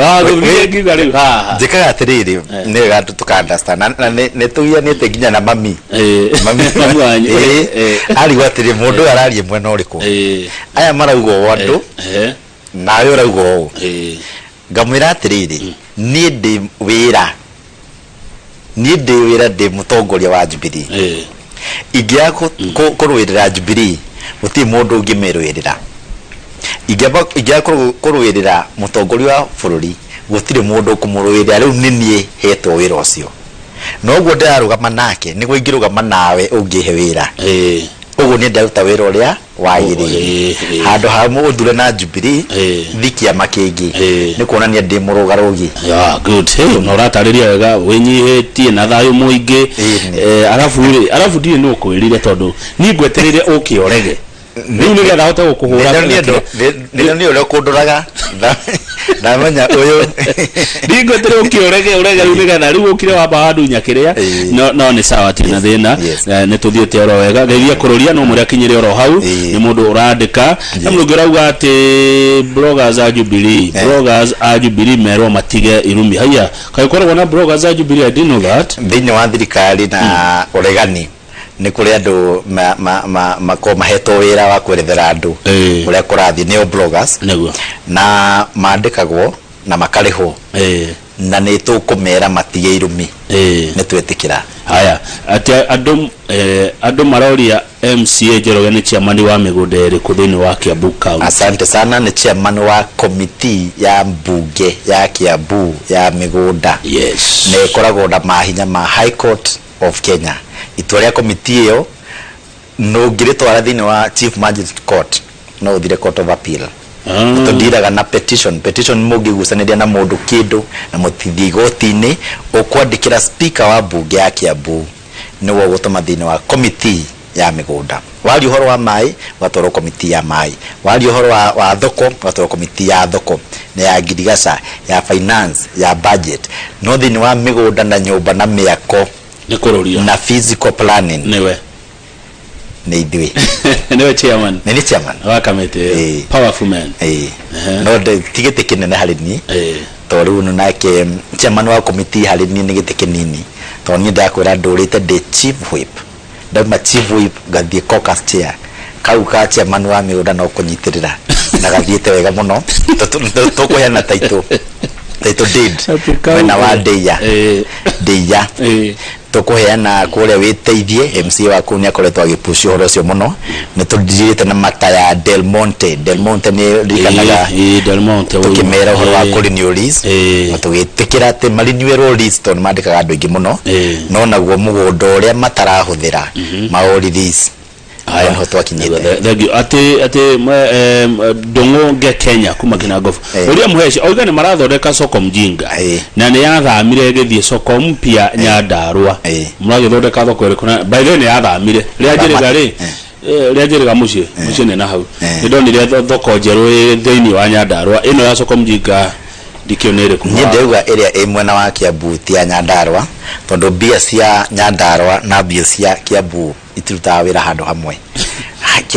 Wagũthire nginya rĩu haha. Njĩkaga atĩrĩrĩ, nĩ wega tũka understand. Na nĩ tũgianĩte nginya na mami. Mami wanyu. Arigwo atĩrĩ, mũndũ ũyũ araria mwena ũrĩkũ? Aya marauga ũũ andũ, nawe ũrauga ũũ. Ngamwĩra atĩrĩrĩ, niĩ ndĩ wĩra. Niĩ ndĩ wĩra, ndĩ mũtongoria wa Jubilee. Ingĩaga kũrũĩrĩra Jubilee, gũtirĩ mũndũ ũngĩmĩrũĩrĩra. Ingĩaga kũrũĩrĩra mũtongoria wa bũrũri, gũtirĩ mũndũ ũkũmũrũĩrĩra. Rĩu nĩ niĩ hetwo wĩra ũcio. Noguo ndĩrarũgama nake, nĩguo ingĩrũgama nawe ũngĩhe wĩra. Ũguo niĩ ndaruta wĩra ũrĩa wagĩrĩire. Handũ ha mũthure na Jubilee, thi kĩama kĩngĩ. Nĩ kuonania ndĩ mũrũgarũgi. Yeah, good. Hey, na ũratarĩria wega, wĩnyihĩtie na thayũ mũingĩ. Arabu rĩ, arabu ndirĩ nũ ũkwĩrire tondũ niĩ ngwetereire ũke ũrege. Rĩu nĩgetha hote gũkũhũra. Nĩ nĩ ũrĩa ũkũndoraga. Ndamenya ũyũ. Niĩ ngwetereire ũke ũrege, ũrege rĩu nĩgetha rĩu ũkire wamba wandunya kĩrĩa. No, no nĩ sawa, tirĩ na thĩna. Nĩ tũthiĩte oro wega. Geithia Kururia, no mwĩre akinyĩre oro hau. Nĩ mũndũ ũrandĩka. Na mũndũ ũngĩ ũrauga atĩ bloggers a Jubilee, bloggers a Jubilee merwo matige irumi. Haiya, kaĩ ũkoragwo na bloggers a Jubilee? I didn't know that. Thĩinĩ wa thirikari na ũregani nĩ kũrĩ andũ makoragwo mahetwo wĩra wa kwerethera andũ ũrĩa kũrathiĩ, nĩo bloggers. Na mandĩkagwo na makarĩhwo. Na nĩ tũkũmera matige irumi. Nĩ twetĩkĩra. Haya, atĩ andũ maroria MCA Njoroge nĩ chairman wa mĩgũnda ĩrĩkũ thĩinĩ wa Kiambu County? Asante sana, nĩ chairman wa committee ya mbunge ya Kiambu ya mĩgũnda. Na ĩkoragwo na mahinya ma High Court of Kenya. Itua rĩa committee ĩyo ndũngĩrĩtwara thĩinĩ wa Chief Magistrate Court, no ũthire Court of Appeal. Tũndiraga na petition. Petition mũngĩgucanĩria na mũndũ kĩndũ na mũtithiĩ igoti-inĩ, ũkwandĩkĩra speaker wa mbunge ya Kiambu nĩwe ũgũtũma thĩinĩ wa committee ya mĩgũnda. Waria ũhoro wa maĩ, ũgatwarwo committee ya maĩ. Waria ũhoro wa thoko, ũgatwarwo committee ya thoko, na ya ngirigaca, ya finance, ya budget. No thĩinĩ wa mĩgũnda na nyũmba na mĩako Nĩ kũrũria. na physical planning Nĩwe. Nĩ ithuĩ. Nĩwe chairman. Nĩ ni chairman. Wa kamĩtĩ ĩyo. Powerful man. No ti gĩtĩ kĩnene harĩ niĩ. Tondũ rĩu nake chairman wa committee harĩ niĩ nĩ gĩtĩ kĩnini. Tondũ niĩ ndakwĩra ndũrĩte ndĩ chief whip. Ndauma chief whip ngathiĩ caucus chair. Kau ka chairman wa mĩgũnda no kũnyitĩrĩra. Na gathiĩte wega mũno. Tũkũheana title. Title deed. Atĩ kau- Mwena wa Ndeia. Ndeia. Tũkũheana kũrĩa wĩteithie. MCA wa kũu nĩ akoretwo agĩpush ũhoro ũcio mũno. Nĩ tũndirĩte na mata ya Del Monte. Del Monte nĩ ririkanaga Del Monte, ũyũ. tũkĩmera ũhoro wa kũ-renew lease. Na tũgĩtĩkĩra atĩ marinewĩrwo lease tondũ nĩ mandĩkaga andũ aingĩ mũno. No naguo mũgũnda ũrĩa matarahũthĩra, maũ release. Haya. Niho twakinyĩte. Thank you. Atĩ Ndũng'ũ nge Kenya kuma Kinangofu. Ũrĩa Mũheci oiga nĩ marathondeka soko mjinga. Na nĩ yathamire ĩgĩthiĩ soko mpya Nyandarua. Mũragĩthondeka thoko ĩrĩkũ? Na by the way nĩ yathamire. Rĩa Njĩrĩga rĩ, rĩa Njĩrĩga mũciĩ, mũciĩ nĩ na hau. Nĩ ndonire thoko njerũ ĩ thĩinĩ wa Nyandarua. Ĩno ya soko mjinga Ndikĩũ nĩ ĩrĩkũ? Niĩ ndĩrauga ĩrĩa ĩ mwena wa Kiambu ti ya Nyandarua, tondũ mbia cia Nyandarua na mbia cia Kiambu itirutaga wĩra handũ hamwe.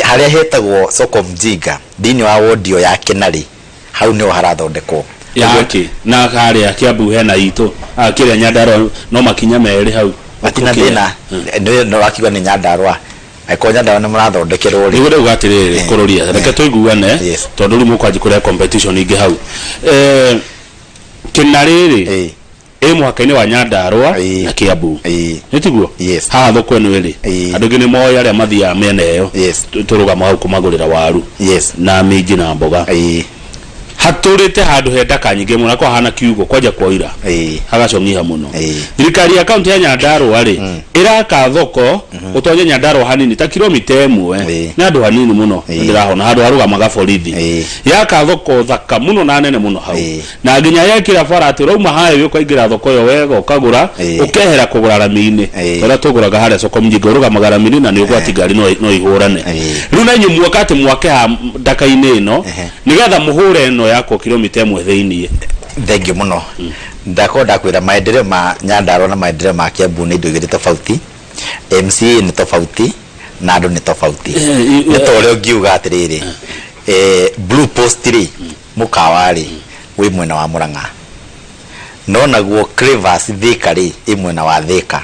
Harĩa hetagwo Soko Mjinga thĩinĩ wa ward ĩyo ya Kĩnarĩ, hau nĩho harathondekwo. Yake na harĩa Kiambu hena itũ, kĩrĩa Nyandarua no makinya merĩ hau. Matina thĩna, nĩ wakiuga nĩ Nyandarua. Angĩkorwo Nyandarua nĩ mũrathondekerwo rĩ. Nĩguo ndauga atĩrĩrĩ, kũrũria, reke tũiguane, tondũ rĩu mũkwanjia kũrehe competition ingĩ hau. Kĩnarĩ rĩ, ĩ mũhaka-inĩ wa Nyandarua na Kiambu. Nĩ tiguo? Yes. Haha thoko ĩno ĩrĩ, andũ aingĩ nĩ moĩ arĩa mathiaga mĩena ĩyo. Tũrũgama hau kũmagũrĩra waru. Na minji na mboga. Hatũrĩte handũ he ndaka nyingĩ mũno, hakoragwo hahana kiugũ kwanja kwoira. Hagacong'iha mũno. Thirikari ya kaunti ya Nyandarua rĩ, ĩraka thoko ũtonye Nyandarua hanini ta kilomita ĩmwe. Nĩ handũ hanini mũno ndĩrahona, handũ harũgamaga borithi. Yaka thoko thaka mũno na nene mũno hau. Na nginya yekĩra bara atĩ ũrauma highway ũkaingĩra thoko ĩyo wega ũkagũra, ũkehera kũgũra rami-inĩ. Ta ũrĩa tũgũraga harĩa soko mjinga, ũrũgamaga rami-inĩ na nĩ ũgwati ngari no ihũrane. Rĩu na inyuĩ muoka atĩ mwake haha ndaka-inĩ ĩno, nĩgetha mũhũre ĩno yakwo kilomita ĩmwe thĩiniĩ. Thengiũ mũno. Ndakorwo ndakwĩra maendeleo ma Nyandarua na maendeleo ma Kiambu nĩ indo igĩrĩ tofauti. MCA nĩ tofauti na andũ nĩ tofauti. Nĩ ta ũrĩa ũngiuga atĩrĩrĩ, Blue Post rĩ, mũkawa rĩ, wĩ mwena wa Murang'a. No naguo Clavers Thika rĩ, ĩ mwena wa Thika.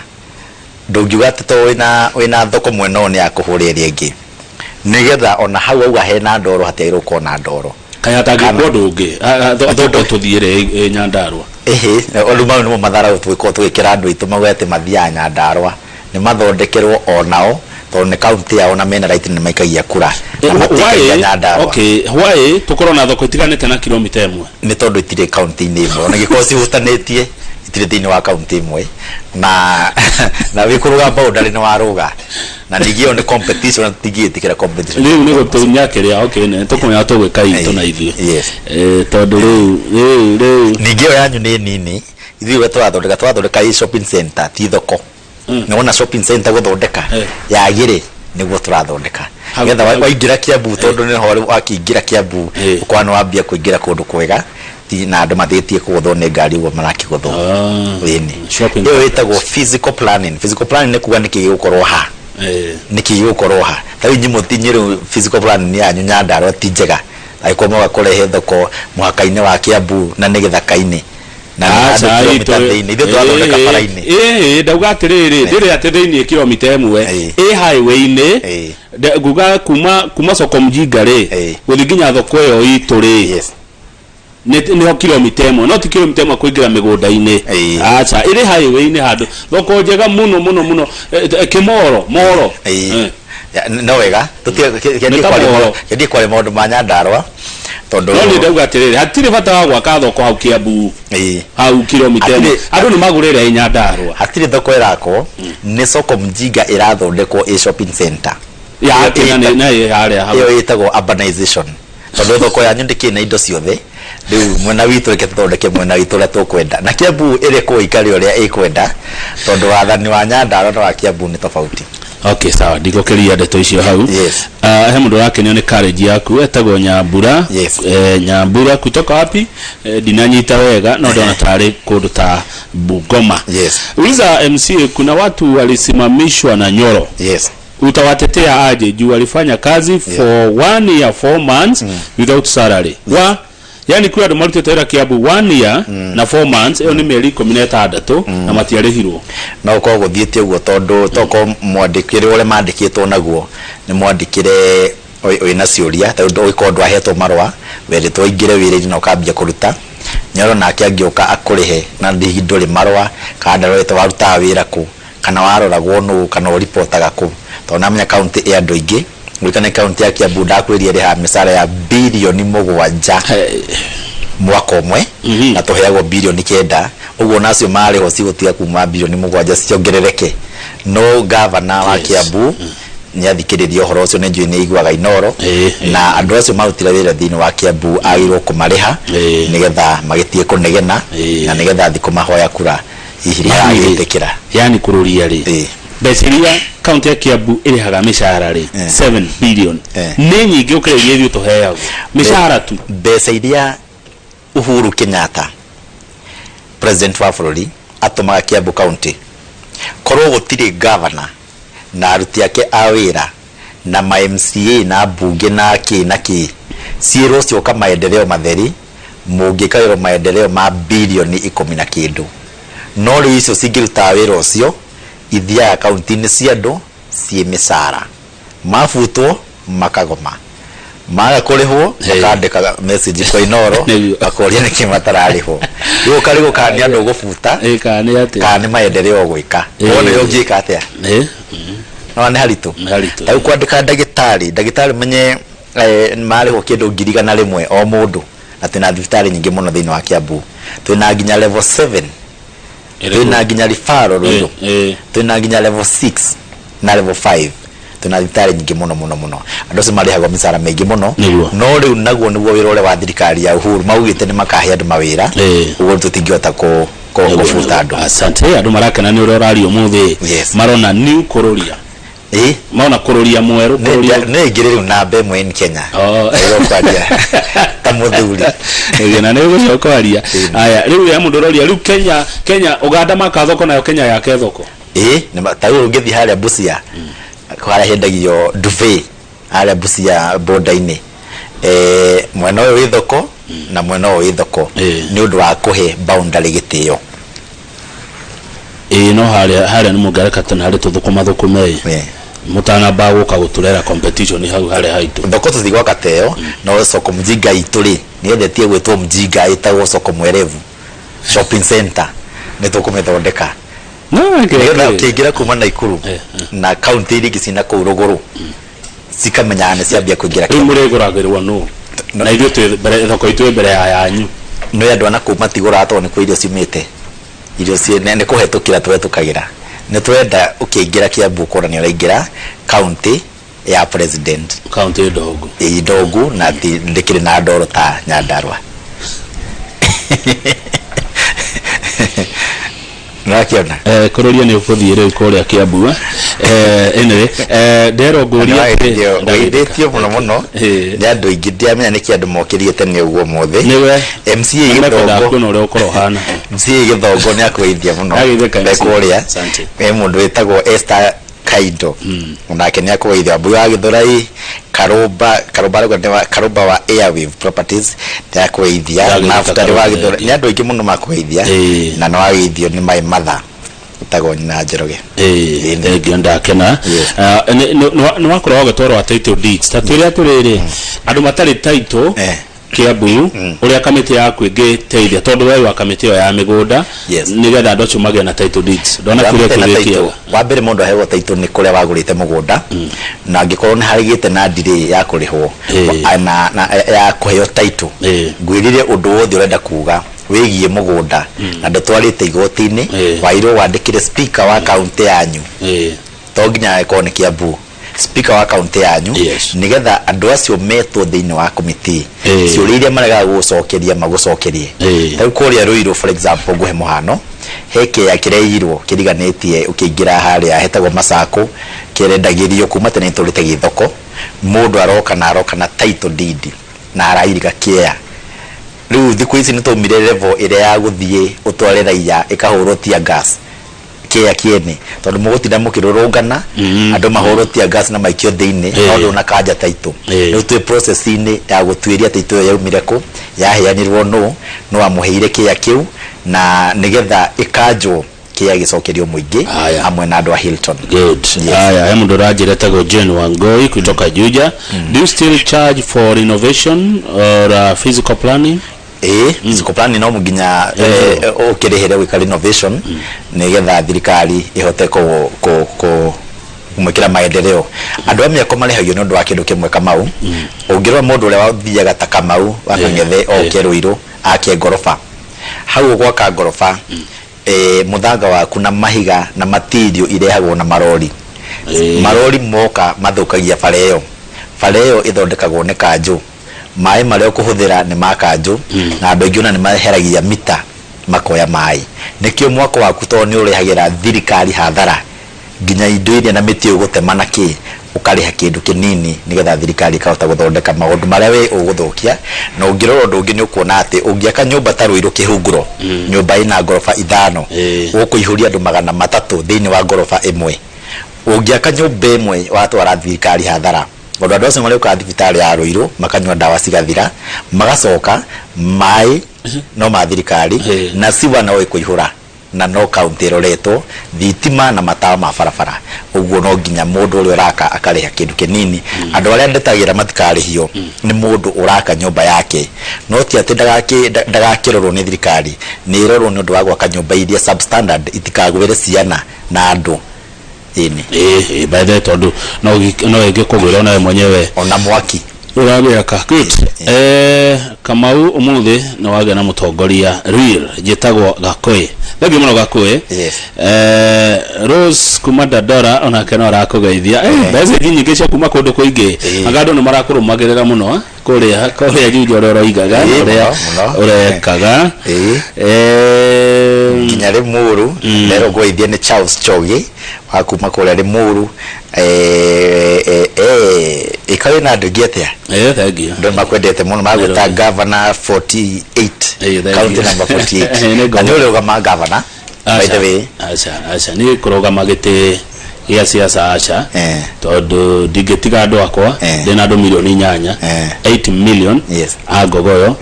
Ndũngiuga atĩ tondũ wĩna thoko mwena ũyũ nĩ ya kũhũra ĩrĩa ĩngĩ. Nĩgetha ona hau wauga hena ndoro hatiagĩrĩirwo gũkorwo na ndoro. Kaĩ hatangĩkwo ũndũ ũngĩ? Thoko tũthiĩ ĩrĩa ĩ Nyandarua. Ĩhĩ, rĩu mau nĩmo matharaũ tũgĩkorwo tũgĩkĩra andũ aitũ mauge atĩ mathiaga Nyandarua. Nĩ mathondekerwo o nao tondũ nĩ kaunti yao na mena right na nĩ maikagia kura na matiikagia Nyandarua. Okay, why tũkorwo na thoko itiganĩte na kilomita ĩmwe? Nĩ tondũ itirĩ kaunti-inĩ ĩmwe, ona ingĩkorwo cihutanĩtie itirĩ thĩinĩ wa kaunti ĩmwe na na wĩ kũrũga boundary nĩ warũga na ningĩ ĩyo nĩ competition na tũtingĩĩtĩkĩra competition. Rĩu nĩ gũtũnya kĩrĩa, okay, nĩ tũkũmenya tũgwĩka itũ na ithuĩ. Tondũ rĩu rĩu rĩu Ningĩ ĩyo yanyu nĩ nini, ithuĩ ũrĩa tũrathondeka tũrathondeka ĩ shopping center ti thoko. Nĩwona shopping center gũthondeka yagĩrĩ nĩguo tũrathondeka nĩgetha waingĩra Kiambu tondũ nĩho rĩu wakĩingĩra Kiambu ũkona nĩwambia kũingĩra kũndũ kwega ti na andũ mathĩtie kũgũthwo nĩ ngari ũguo marakĩgũthwo. Ĩni ĩyo ĩtagwo physical planning. Physical planning nĩ kuga nĩkĩ gĩgũkorwo ha, nĩkĩ gĩgũkorwo ha. Ta rĩu inyuĩ mũti inyuĩ rĩu physical planning yanyu Nyandarua ti njega angĩkorwo mwoka kũrehe thoko mũhaka-inĩ wa Kiambu na nĩ gĩthaka-inĩ na nĩ handũ Aca, kilomita thĩinĩ ithuĩ tũrathondeka bara-inĩ. Ĩĩ, ndauga atĩrĩrĩ, ndĩrĩ atĩ thĩinĩ kilomita ĩmwe, ĩ highway-inĩ, nguga kuma soko mjinga rĩ, gũthiĩ nginya thoko ĩyo itũ rĩ, nĩho kilomita ĩmwe, no ti kilomita ĩmwe kũingĩra mĩgũnda-inĩ. Aca, ĩrĩ highway-inĩ handũ, thoko njega mũno mũno mũno, kĩmoro, moro. No wega, Nĩ ta moro. Kĩendie kwaria maũndũ ma Nyandarua tondũ No niĩ ndauga atĩrĩrĩ, hatirĩ bata wa gwaka thoko hau Kiambu, hau kilomita ĩmwe. Andũ nĩ magũre ĩrĩa ĩ Nyandarua. Hatirĩ thoko ĩrakwo, nĩ soko mjinga ĩrathondekwo ĩ shopping center. Ya Kenya na ĩ harĩa hau. Ĩyo ĩtagwo urbanization. Tondũ thoko yanyu ndĩkĩrĩ na indo ciothe, rĩu mwena witũ reke tũthondeke mwena witũ ũrĩa tũkwenda. Na Kiambu ĩrekwo ĩikare ũrĩa ĩkwenda tondũ wathani wa Nyandarua na wa Kiambu nĩ tofauti. Okay, sawa, ndigũkĩria ndeto icio hau. He mũndũ ũrakenio nĩ courage yaku etagwo Nyambura. Nyambura kutoka wapi? Ndinanyita wega no ndona tarĩ kũndũ ta Bungoma. Uliza MCA kuna watu walisimamishwa na Nyoro. Utawatetea aje juu walifanya kazi for 1 year 4 months without salary. Wa yani kwĩ andũ marutĩte wĩra Kiambu 1 year na 4 months, ĩyo nĩ mĩeri 16 na matiarĩhirwo. No ũkorwo gũthiĩte ũguo tondũ tokorwo mwandĩkĩre ũrĩa mandĩkĩtwo naguo nĩ mwandĩkĩre wĩna ciũria, ta rĩu ũngĩkorwo ndwahetwo marũa werĩtwo ũingĩre wĩra-inĩ na ũkambia kũruta, Nyoro nake angĩũka akũrĩhe na hihi ndũrĩ marũa kana ndarorete warutaga wĩra kũ kana waroragwo nũ kana ũripotaga kũ, tondũ namenya kaũntĩ ĩ andũ aingĩ. Ũririkane kaũntĩ ya Kiambu ndakwĩrire ĩrĩhaga mĩcara ya birioni mũgwanja mwaka ũmwe na tũheagwo birioni kenda, ũguo onacio marĩhwo cigũtiga kuma birioni mũgwanja ciongerereke. No ngavana wa Kiambu nĩ athikĩrĩria ũhoro ũcio, nĩ njũĩ nĩ aiguaga Inooro, na andũ acio marutire wĩra thĩinĩ wa Kiambu agĩrĩirwo kũmarĩha nĩgetha magĩtige kũnegena na nĩgetha athiĩ kũmahoya kura hihi magagĩtĩkĩra. Yani kũrũria rĩ, mbeca iria kaunti ya Kiambu ĩrĩhaga mĩcara rĩ, 7 billion nĩ nyingĩ gũkĩra iria ithuĩ tũheagwo mĩcara tu. Mbeca iria Uhuru Kenyatta President wa bũrũri atũmaga Kiambu County, korwo gũtirĩ governor na aruti ake a wĩra na ma MCA na mbunge na kĩ na kĩ, ciĩrwo cioka maendeleo matheri, mũngĩkagĩrwo maendeleo ma birioni ikũmi na kĩndũ. No rĩu icio cingĩrutaga wĩra ũcio, ithiaga kaunti-inĩ cia andũ ciĩ mĩcara. Mabutwo makagoma, maga kũrĩhwo makandĩka message kwa Inooro. Nĩguo. Makoria nĩkĩ matararĩhwo. Rĩu ũkarigwo kana nĩ andũ ũgũbuta Ĩ, kana nĩ atĩa? kana nĩ maendeleo ũgwĩka. Wona ũrĩa ũngĩka atĩa? No nĩ haritũ. Nĩ haritũ. Ta rĩu kwandĩka ndagĩtarĩ, ndagĩtarĩ menye marĩhwo kĩndũ 100,000 o mũndũ, na twĩna thibitarĩ nyingĩ mũno thĩinĩ wa Kiambu, twĩna nginya level 7, twĩna nginya referral Ruiru, twĩna nginya level 6 na level 5. Twĩna thibitarĩ nyingĩ mũno mũno mũno. Andũ acio marĩhagwo mĩcara mĩingĩ mũno. No rĩu naguo nĩguo wĩra ũrĩa wa thirikari ya Uhuru maugĩte nĩ makahe andũ mawĩra. Ũguo tũtingĩhota kũbuta andũ. Asante. Andũ marakena nĩ ũrĩa ũraria ũmũthĩ. Marona new kũrũria, marona kũrũria mwerũ, kũrũria. Nĩ ingĩrĩ rĩu namba ĩmwe in Kenya. Nĩguo kwaria ta mũthuri. Ĩĩ, na nĩ ũgũcoka kwaria. Aya, rĩu he mũndũ ũroria rĩu Kenya Uganda maka thoko, nayo Kenya yake thoko. Ĩĩ, ta rĩu ũngĩthiĩ harĩa Busia, harĩa hendagio duvet, harĩa Busia border-inĩ, mwena ũyũ wĩ thoko na mwena ũyũ wĩ thoko, nĩ ũndũ wa kũhe boundary gĩtĩo. Ĩĩ, no harĩa nĩ mũngereka tene harĩ tũthũkũma thũkũme ĩ mũtanamba gũka gũtũrera competition hau harĩa haitũ. Thoko tũtigwaka teo, no soko mjinga itũ rĩ, nĩendetie gwĩtwo mjinga, ĩtagwo soko mwerevu shopping center, nĩ tũkũmĩthondeka No, nĩgetha ũkĩingĩra kuma Naikuru na kaunti iria ingĩ cina kũu rũgũrũ cikamenyaga nĩ ciambia kũingĩra. Rĩu mũrĩgũragĩrwo nũ na ithuĩ twĩ mbere, thoko itũ ĩ mbere ya yanyu? Nĩ andũ a nakũu matigũraga tondũ nĩ kuo irio ciumĩte, irio ciĩ nĩ kũhetũkĩra tũhetũkagĩra. Nĩ twenda ũkĩingĩra Kiambu ũkona nĩ ũraingĩra kaunti ya president. Kaunti ndongu. Ĩ ndongu na ti ndĩkĩrĩ na ndoro ta Nyandarua. Nĩwakĩona? Kũrũria nĩ ũkũthiĩ rĩu kũrĩa Kiambu. Anyway, nderwo ngũrie atĩ- Ngeithĩtio mũno mũno nĩ andũ aingĩ, ndiamenya nĩkĩ andũ mokĩrie tene ũguo ũmũthĩ. Nĩwe. MCA Mekwendaga Gĩthongo. kuona ũrĩa ũkorwo ũhana. MCA Gĩthongo nĩ akũgeithia mũno. Ageithĩka, E MC. kũrĩa. Asante. He mũndũ wĩtagwo Esther Kaindo, onake nĩ akũgeithia. Wambui wa Gĩthũrai, Karũmba, Karũmba arauga nĩ wa Karũmba wa Airwave Properties nĩ akũgeithia. Ndagĩrĩka. Mabuta nĩ wa Karũmba, Gĩthũrai, nĩ andũ aingĩ mũno makũgeithia. Na nĩ wageithio nĩ my mother ũtagwo nyina Njoroge. Ĩĩ, thengiũ, ndakena. Ah, nĩ wakorwo ũgĩtwarwo title deeds, ta twĩre atĩrĩrĩ, andũ matarĩ title Kiambu, ũrĩa kamĩtĩ yaku ĩngĩteithia, tondũ we wa kamĩtĩ ĩyo ya mĩgũnda, nĩgetha andũ acio magĩe na title deeds? Ndona kĩũria Wamĩte na kĩu gĩ title. kĩega. Wa mbere, mũndũ aheagwo title nĩ kũrĩa wagũrĩte mũgũnda, na angĩkorwo nĩ harĩgĩte na delay ya kũrĩhwo na ya kũheo title, ngwĩrire ũndũ wothe ũrenda kuga wĩgiĩ mũgũnda na ndũtwarĩte igoti-inĩ, wagĩrĩirwo wandĩkĩre speaker wa kaunti yanyu. To nginya ĩkorwo nĩ Kiambu, speaker wa kaunti yanyu, nĩgetha andũ acio metwo thĩinĩ wa committee, ciũria iria maregaga gũgũcokeria magũcokerie. Rĩu kũrĩa Ruiru, for example, ngũhe mũhano, he kĩea kĩreirwo kĩriganĩtie ũkĩingĩra harĩa hetagwo Masako, kĩrendagĩrio kuma tene, gĩtũrĩte gĩ thoko. Mũndũ aroka na aroka na title deed na arairiga kĩea. Rĩu thikũ ici nĩ twaumire level ĩrĩa ya gũthiĩ ũtware raia ĩkahũrwo tear gas kĩea kĩene, tondũ mũgũtinda mũkĩrũrũngana, andũ mahũrwo tear gas na maikio thĩinĩ, no ndũnakanja title. Rĩu twĩ process-inĩ ya gũtuĩria title ĩyo yaumire kũ, yaheanirwo nũ, nũ wamũheire kĩea kĩu, na nĩgetha ĩkanjwo, kĩea gĩcokerio mũingĩ hamwe na andũ a Hilton. Good. Yes. Haya, he mũndũ ũranjĩra etagwo Jane Wangoi kutoka Juja. Do you still charge for renovation or physical planning? Ĩĩ, physical planning no nginya ũkĩrĩhĩre gwĩka renovation nĩgetha thirikari ĩhote kũ kumwĩkĩra maendeleo. Andũ a mĩako marĩhagio nĩ ũndũ wa kĩndũ kĩmwe, Kamau. Ũngĩrora mũndũ ũrĩa wathiaga ta Kamau wa Kang'ethe oke Ruiru ake ngoroba, hau ũgwaka ngoroba, mũthanga waku na mahiga na material irehagwo na marori. Marori moka mathũkagia bara ĩyo. Bara ĩyo ĩthondekagwo nĩ kanjũ, maĩ marĩa ũkũhũthĩra nĩ ma kanjũ, na andũ aingĩ ona nĩ maheragia mita makoya maĩ. Nĩkĩo mwako waku, tondũ nĩ ũrehagĩra thirikari hathara, nginya indo iria na mĩtĩ ũgũtema na kĩ, Ũkarĩha kĩndũ kĩnini nĩgetha thirikari ĩkahota gũthondeka maũndũ marĩa we ũgũthũkia. Na ũngĩrora ũndũ ũngĩ, nĩ ũkuona atĩ ũngĩaka nyũmba ta Rũirũ Kĩhunguro, nyũmba ĩna ngoroba ithano, ũkũihũria andũ 300 thĩinĩ wa ngoroba ĩmwe. Ũngĩaka nyũmba ĩmwe, watwara thirikari hathara, tondũ andũ acio marĩũkaga thibitarĩ ya Rũirũ makanyua ndawa cigathira, magacoka maĩ no ma thirikari, na siwa no ĩkũihũra, na no kaunti ĩroretwo, thitima na matawa ma barabara. Ũguo no nginya mũndũ ũrĩa ũraka akarĩha kĩndũ kĩnini. Andũ arĩa ndetagĩra matikarĩhio nĩ mũndũ ũraka nyũmba yake, no ti atĩ ndagakĩrorwo nĩ thirikari. Nĩ ĩrorwo nĩ ũndũ wa gwaka nyũmba iria substandard itikagwĩre ciana na andũ, ĩni. Ĩĩ, by the way, tondũ no ĩngĩkũgwĩra onawe mwenyewe ona mwaki ũramĩaka. Good. Kamau, ũmũthĩ nĩ wagĩa na mũtongoria real. Njĩtagwo Gakũĩ, thengiũ mũno, Gakũĩ. Yes. Rose kuma Dandora onake no arakũgeithia. Message nyingĩ cia kuma kũndũ kũingĩ. Anga andũ nĩ marakũrũmagĩrĩra mũno, kũrĩa Juja, ũrĩa ũroigaga na ũrĩa mũno, mũno. ũrekaga. Nginya Limuru nderwo ngũgeithie nĩ Charles Chogi wa kuma kũrĩa Limuru. Ĩka wĩna andũ aingĩ atĩa? Thengiũ. Andũ makwendete mũno, magwĩta Governor 48. Thank County you. number 48. Nĩ Na nĩ ũrĩũgama governor, by the way? Aca, aca, niĩ kũrũgama gĩtĩ gĩa siasa, aca. Tondũ ndingĩtiga andũ akwa. Ndĩna andũ mirioni 8, 8 million a Ngogoyo.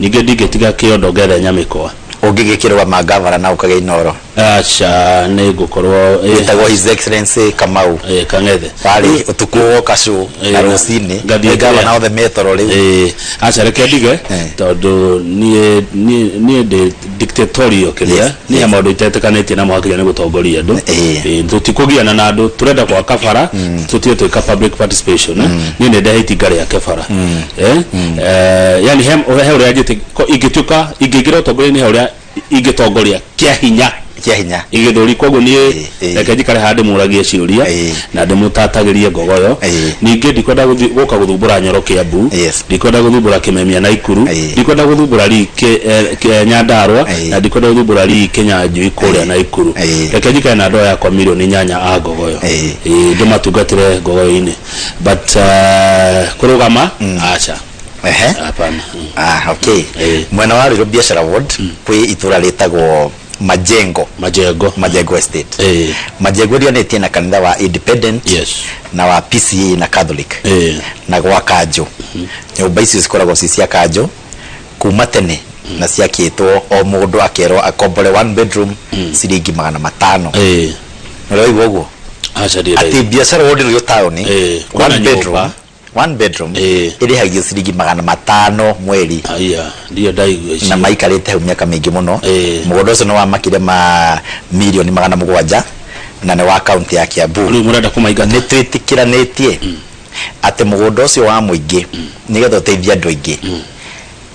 Ningĩ ndingĩtiga kĩondo ngethe nyamĩkwa. Ũngĩgĩkĩrũgama governor na ũkagĩa Inoro? Aca, nĩ ngũkorwo Wĩtagwo His Excellency Kamau Kang'ethe. Warĩ ũtukũ woka show na rũcinĩ ngathiĩ nĩ governor othe metoro rĩu. Aca, reke ndige. Tondũ niĩ ndĩ dictatorial kĩrĩa niĩ he maũndũ itetĩkanĩtie namo hakinya nĩ gũtongoria andũ. Tũtikũgiana na andũ, tũrenda gwaka bara, tũtige twĩka public participation. Niĩ nĩ ndehe itinga rĩake bara. Yani he ũrĩa njĩtĩ ingĩtuĩka ingĩingĩra ũtongoria-inĩ, he ũrĩa ingĩtongoria kĩa hinya. Kĩa hinya. Igĩthũri. Koguo niĩ reke njikare haha ndĩmũragie ciũria na ndĩmũtatagĩrie Ngogoyo. Ningĩ ndikwenda gũka gũthumbũra Nyoro Kĩambu, ndikwenda gũthumbũra Kĩmemia Naikuru, ndikwenda gũthumbũra Rii Nyandarua, na ndikwenda gũthumbũra Rii Kĩnyanjui kũrĩa Naikuru. Reke njikare na andũ aya akwa mirioni 8 a Ngogoyo. Ndĩmatungatĩre Ngogoyo-inĩ, but kũrũgama, aca. Hapana. Ah, okay. Mwena wa Ruiru Biashara Ward kwĩ itũra rĩtagwo Majengo. Majengo. Majengo Estate. Majengo ĩrianĩtie na kanitha wa Independent na wa PCA na Catholic na gwa kanjũ. Nyũmba icio cikoragwo ci cia kanjũ kuma tene na ciakĩtwo o mũndũ akerwo akombore one bedroom ciringi 500. Ũraigua ũguo? Aca, ndirĩ. Atĩ biacara ward Ruiru town, kwĩna one bedroom, nyũmba. One bedroom ĩrĩhagio ciringi 500 mweri. Aya, ndiyo ndaigua icio. Na maikarĩte hau mĩaka mĩingĩ mũno. Mũgũnda ũcio nĩ wa makĩria ma mirioni 700 na nĩ wa kaunti ya Kiambu. Rĩu mũrenda kũmaingata? Nĩ twĩtĩkĩranĩtie atĩ mũgũnda ũcio wa mũingĩ, nĩgetha ũteithie andũ aingĩ,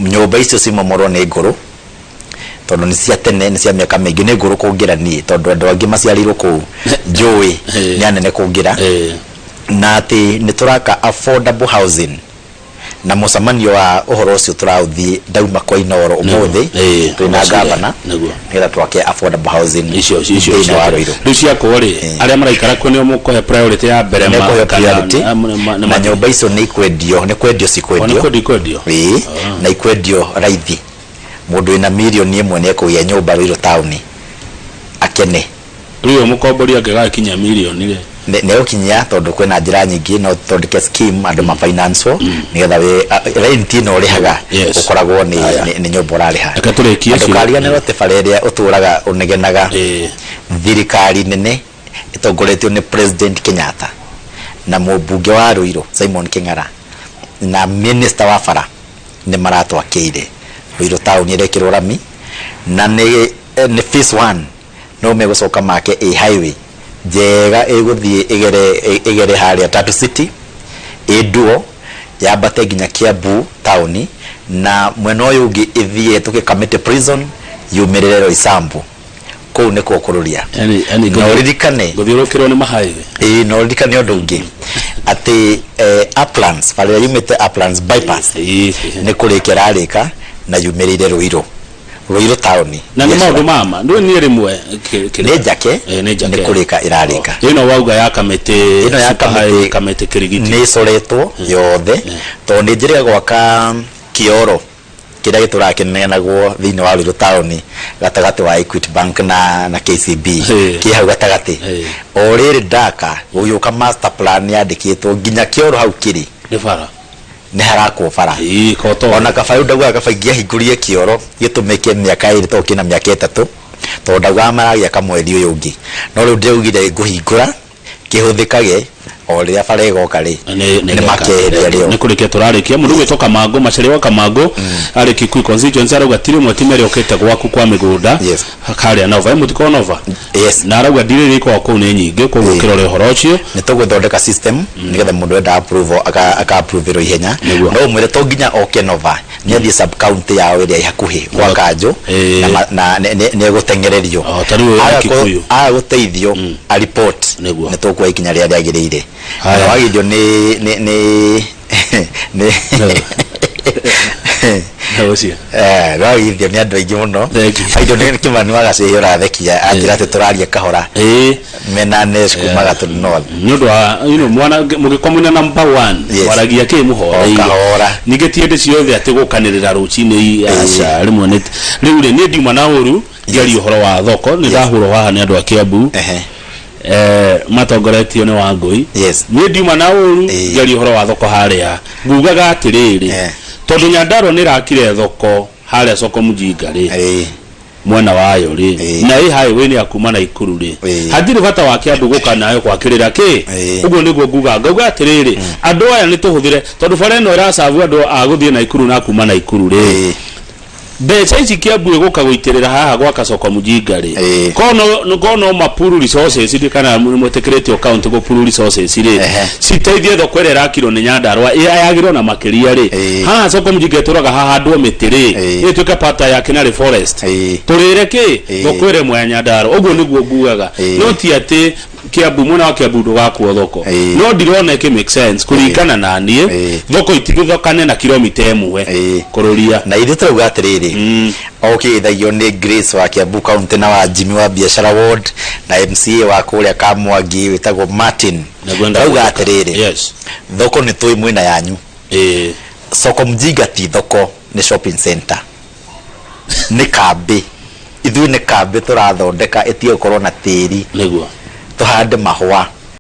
nyũmba icio cimomorwo. Nĩ ngũrũ tondũ nĩ cia tene, nĩ cia mĩaka mĩingĩ, nĩ ngũrũ kũngĩra niĩ, tondũ andũ angĩ maciarĩirwo kũu njũĩ nĩ anene kũngĩra, na atĩ nĩ tũraka affordable housing, na mũcemanio wa ũhoro ũcio tũraũthiĩ ndauma kwa Inoro ũmũthĩ twĩna gavana, nĩgetha twake affordable housing icio thĩinĩ wa Ruiru. Rĩu ciakwo rĩ, arĩa maraikara kuo nĩo mũkũhe priority ya mbere? Nĩ kũheo priority. Na nyũmba icio nĩ ikwendio, nĩ kwendio nĩ cikwendio. Kwendio ikwendio? Ĩĩ, na ikwendio raithi. Mũndũ wĩna mirioni 1 nĩ ekũgĩa nyũmba Ruiru taũni akene. Rĩu mũkombori angĩgakinya mirioni rĩ? Nĩ gũkinyia, tondũ kwĩna njĩra nyingĩ, no tũthondeke scheme andũ mafinancewo nĩgetha wĩ rent ĩno ũrĩhaga ũkoragwo nĩ nĩ nyũmba ũrarĩha. Reke tũrĩkie. Na ndũkariganĩrwo atĩ bara ĩrĩa ũtũraga ũnegenaga, thirikari nene ĩtongoretio nĩ President Kenyatta na mũmbunge wa Ruiru Simon King'ara na minister wa bara nĩ maratwakĩire Ruiru taũni, ĩrekĩrwo rami, na nĩ phase one. No megũcoka make ĩ highway njega ĩgũthiĩ ĩgere harĩa Tatu City, ĩnduo yambate nginya Kiambu taũni, na mwena ũyũ ũngĩ ĩthiĩ ĩtũke Kamiti Prison, yumĩrĩre Roysambu. Kũu nĩkuo kũrũria. Yani Na ũririkane gũthiũrũkĩrwo nĩ mahighway. Ĩĩ, na ũririkane ũndũ ũngĩ atĩ Uplands, bara ĩrĩa yumĩte Uplands bypass nĩ kũrĩka ĩrarĩka na yumĩrĩire Ruiru. Ruiru taũni. Na nĩ maũndũ mama ndũĩ niĩ rĩmwe Nĩ njake. Nĩ njake. Nĩ kũrĩka ĩrarĩka. Ĩno wauga ya kamĩtĩ. Ĩno ya Super kamĩtĩ. High, kamĩtĩ kĩrigiti. Nĩ ĩcoretwo yothe, tondũ nĩ njĩrĩga gwaka kĩoro kĩrĩa gĩtũraga kĩneanagwo thĩinĩ wa Ruiru taũni, gatagatĩ wa Equity Bank na KCB. Kĩ hau gatagatĩ. O rĩrĩ ndaka gũgĩũka master plan yandĩkĩtwo nginya kĩoro hau kĩrĩ. Nĩ bara. Nĩ harakwo bara. Ĩĩ, koto. Ona kaba rĩu ndaugaga kaba ingĩahingũrire kĩoro gĩtũmĩke mĩaka 2, tondũ kĩna mĩaka 3, tondũ ndaugaga maragĩaka mweri ũyũ ũngĩ, no rĩu ndĩraugire ngũhingũra kĩhũthĩkage o rĩrĩa bara ĩgoka rĩ, nĩ makeheria rĩo. Nĩ kũrĩkia tũrarĩkia. Mũndũ ũgwĩtwo Kamangũ Macharia wa Kamangũ arĩ Kikuyu constituency arauga ti rĩmwe ti merĩ okĩte gwaku kwa mĩgũnda harĩa Nova. Ĩ mũtikorwo Nova? Yes. Na arauga ndirĩ ikoragwo kũu nĩ nyingĩ, koguo ũkĩrore ũhoro ũcio. Nĩ tũgũthondeka system nĩgetha mũndũ wenda approve aka approve ihenya. No ũmwĩre to nginya oke Nova, nĩ athiĩ sub county yao ĩrĩa ĩ hakuhĩ gwa kanjũ, na nĩ egũteng'ererio. O, ta rĩu Aga Kikuyu. Aga gũteithio a report, nĩ tũkuoya ikinya rĩrĩa rĩagĩrĩire. Haya. Na wagithio nĩ Na ũcio. Wagithio nĩ andũ aingĩ mũno. Thank you. Aitũ nĩ Kĩmani wa Gacĩhĩ ũrathekia anjĩra atĩ tũraria kahora mena Nesh kuma Gatũndũ North. Nĩ ũndũ wa mwana mũgĩkorwo mwĩna number one, mwaragia kĩ mũhoreire. O kahora. Ningĩ ti hĩndĩ ciothe atĩ gũkanĩrĩra rũcinĩ, aca, rĩmwe nĩ rĩu rĩ niĩ ndiuma na ũru ngĩaria ũhoro wa thoko, nĩ ndahũrwo haha nĩ andũ a Kiambu, matongoretio nĩ Wangũi. Niĩ ndiuma na ũru ngĩaria ũhoro wa thoko harĩa, ngugaga atĩrĩrĩ, tondũ Nyandarua nĩ ĩrakire thoko harĩa soko mjinga rĩ, mwena wayo rĩ, na ĩ highway nĩ ya kuma Naikuru rĩ, hatirĩ bata wa Kiambu gũka nayo gwakĩrĩra kĩ. Ũguo nĩguo nguga, ngauga atĩrĩrĩ, andũ aya nĩ tũhũthĩre, tondũ bara ĩno ĩracabu andũ a gũthiĩ Naikuru na kuma Naikuru rĩ, mbeca ici Kiambu ĩgũka gũitĩrĩra haha gwaka soko mjinga rĩ, kono mapuru resources rĩ, kana mwĩtĩkĩrĩtio county gũpuru resources rĩ, citeithie thoko ĩrĩa ĩrakirwo nĩ Nyandarua yagĩrwo na makĩria rĩ, haha soko mjinga ĩtũraga hahandwo mĩtĩ rĩ, ĩtuĩke part ya Kinari Forest, tũrĩre kĩ thoko ĩrĩa ĩmwe ya Nyandarua. Ũguo nĩguo ngugaga, no ti atĩ Kiambu, mwena wa Kiambu ndũgakwo thoko. No ndirona ĩkĩ make sense kũringana na niĩ, thoko itigithokane na kilomita 1 kũrũria. Na ithuĩ tũrauga atĩrĩrĩ, o ũkĩgeithagio nĩ Grace wa Kiambu County na wa Jimmy wa Biashara Ward na MCA wa kũrĩa Kamwangi wĩtagwo Martin, Nĩguo tũrauga atĩrĩrĩ, thoko nĩ tũĩ mwĩna yanyu. Soko mjinga ti thoko, nĩ shopping center, nĩ kambĩ. Ithuĩ nĩ kambĩ tũrathondeka ĩtige gũkorwo na tĩri, tũhande mahũa.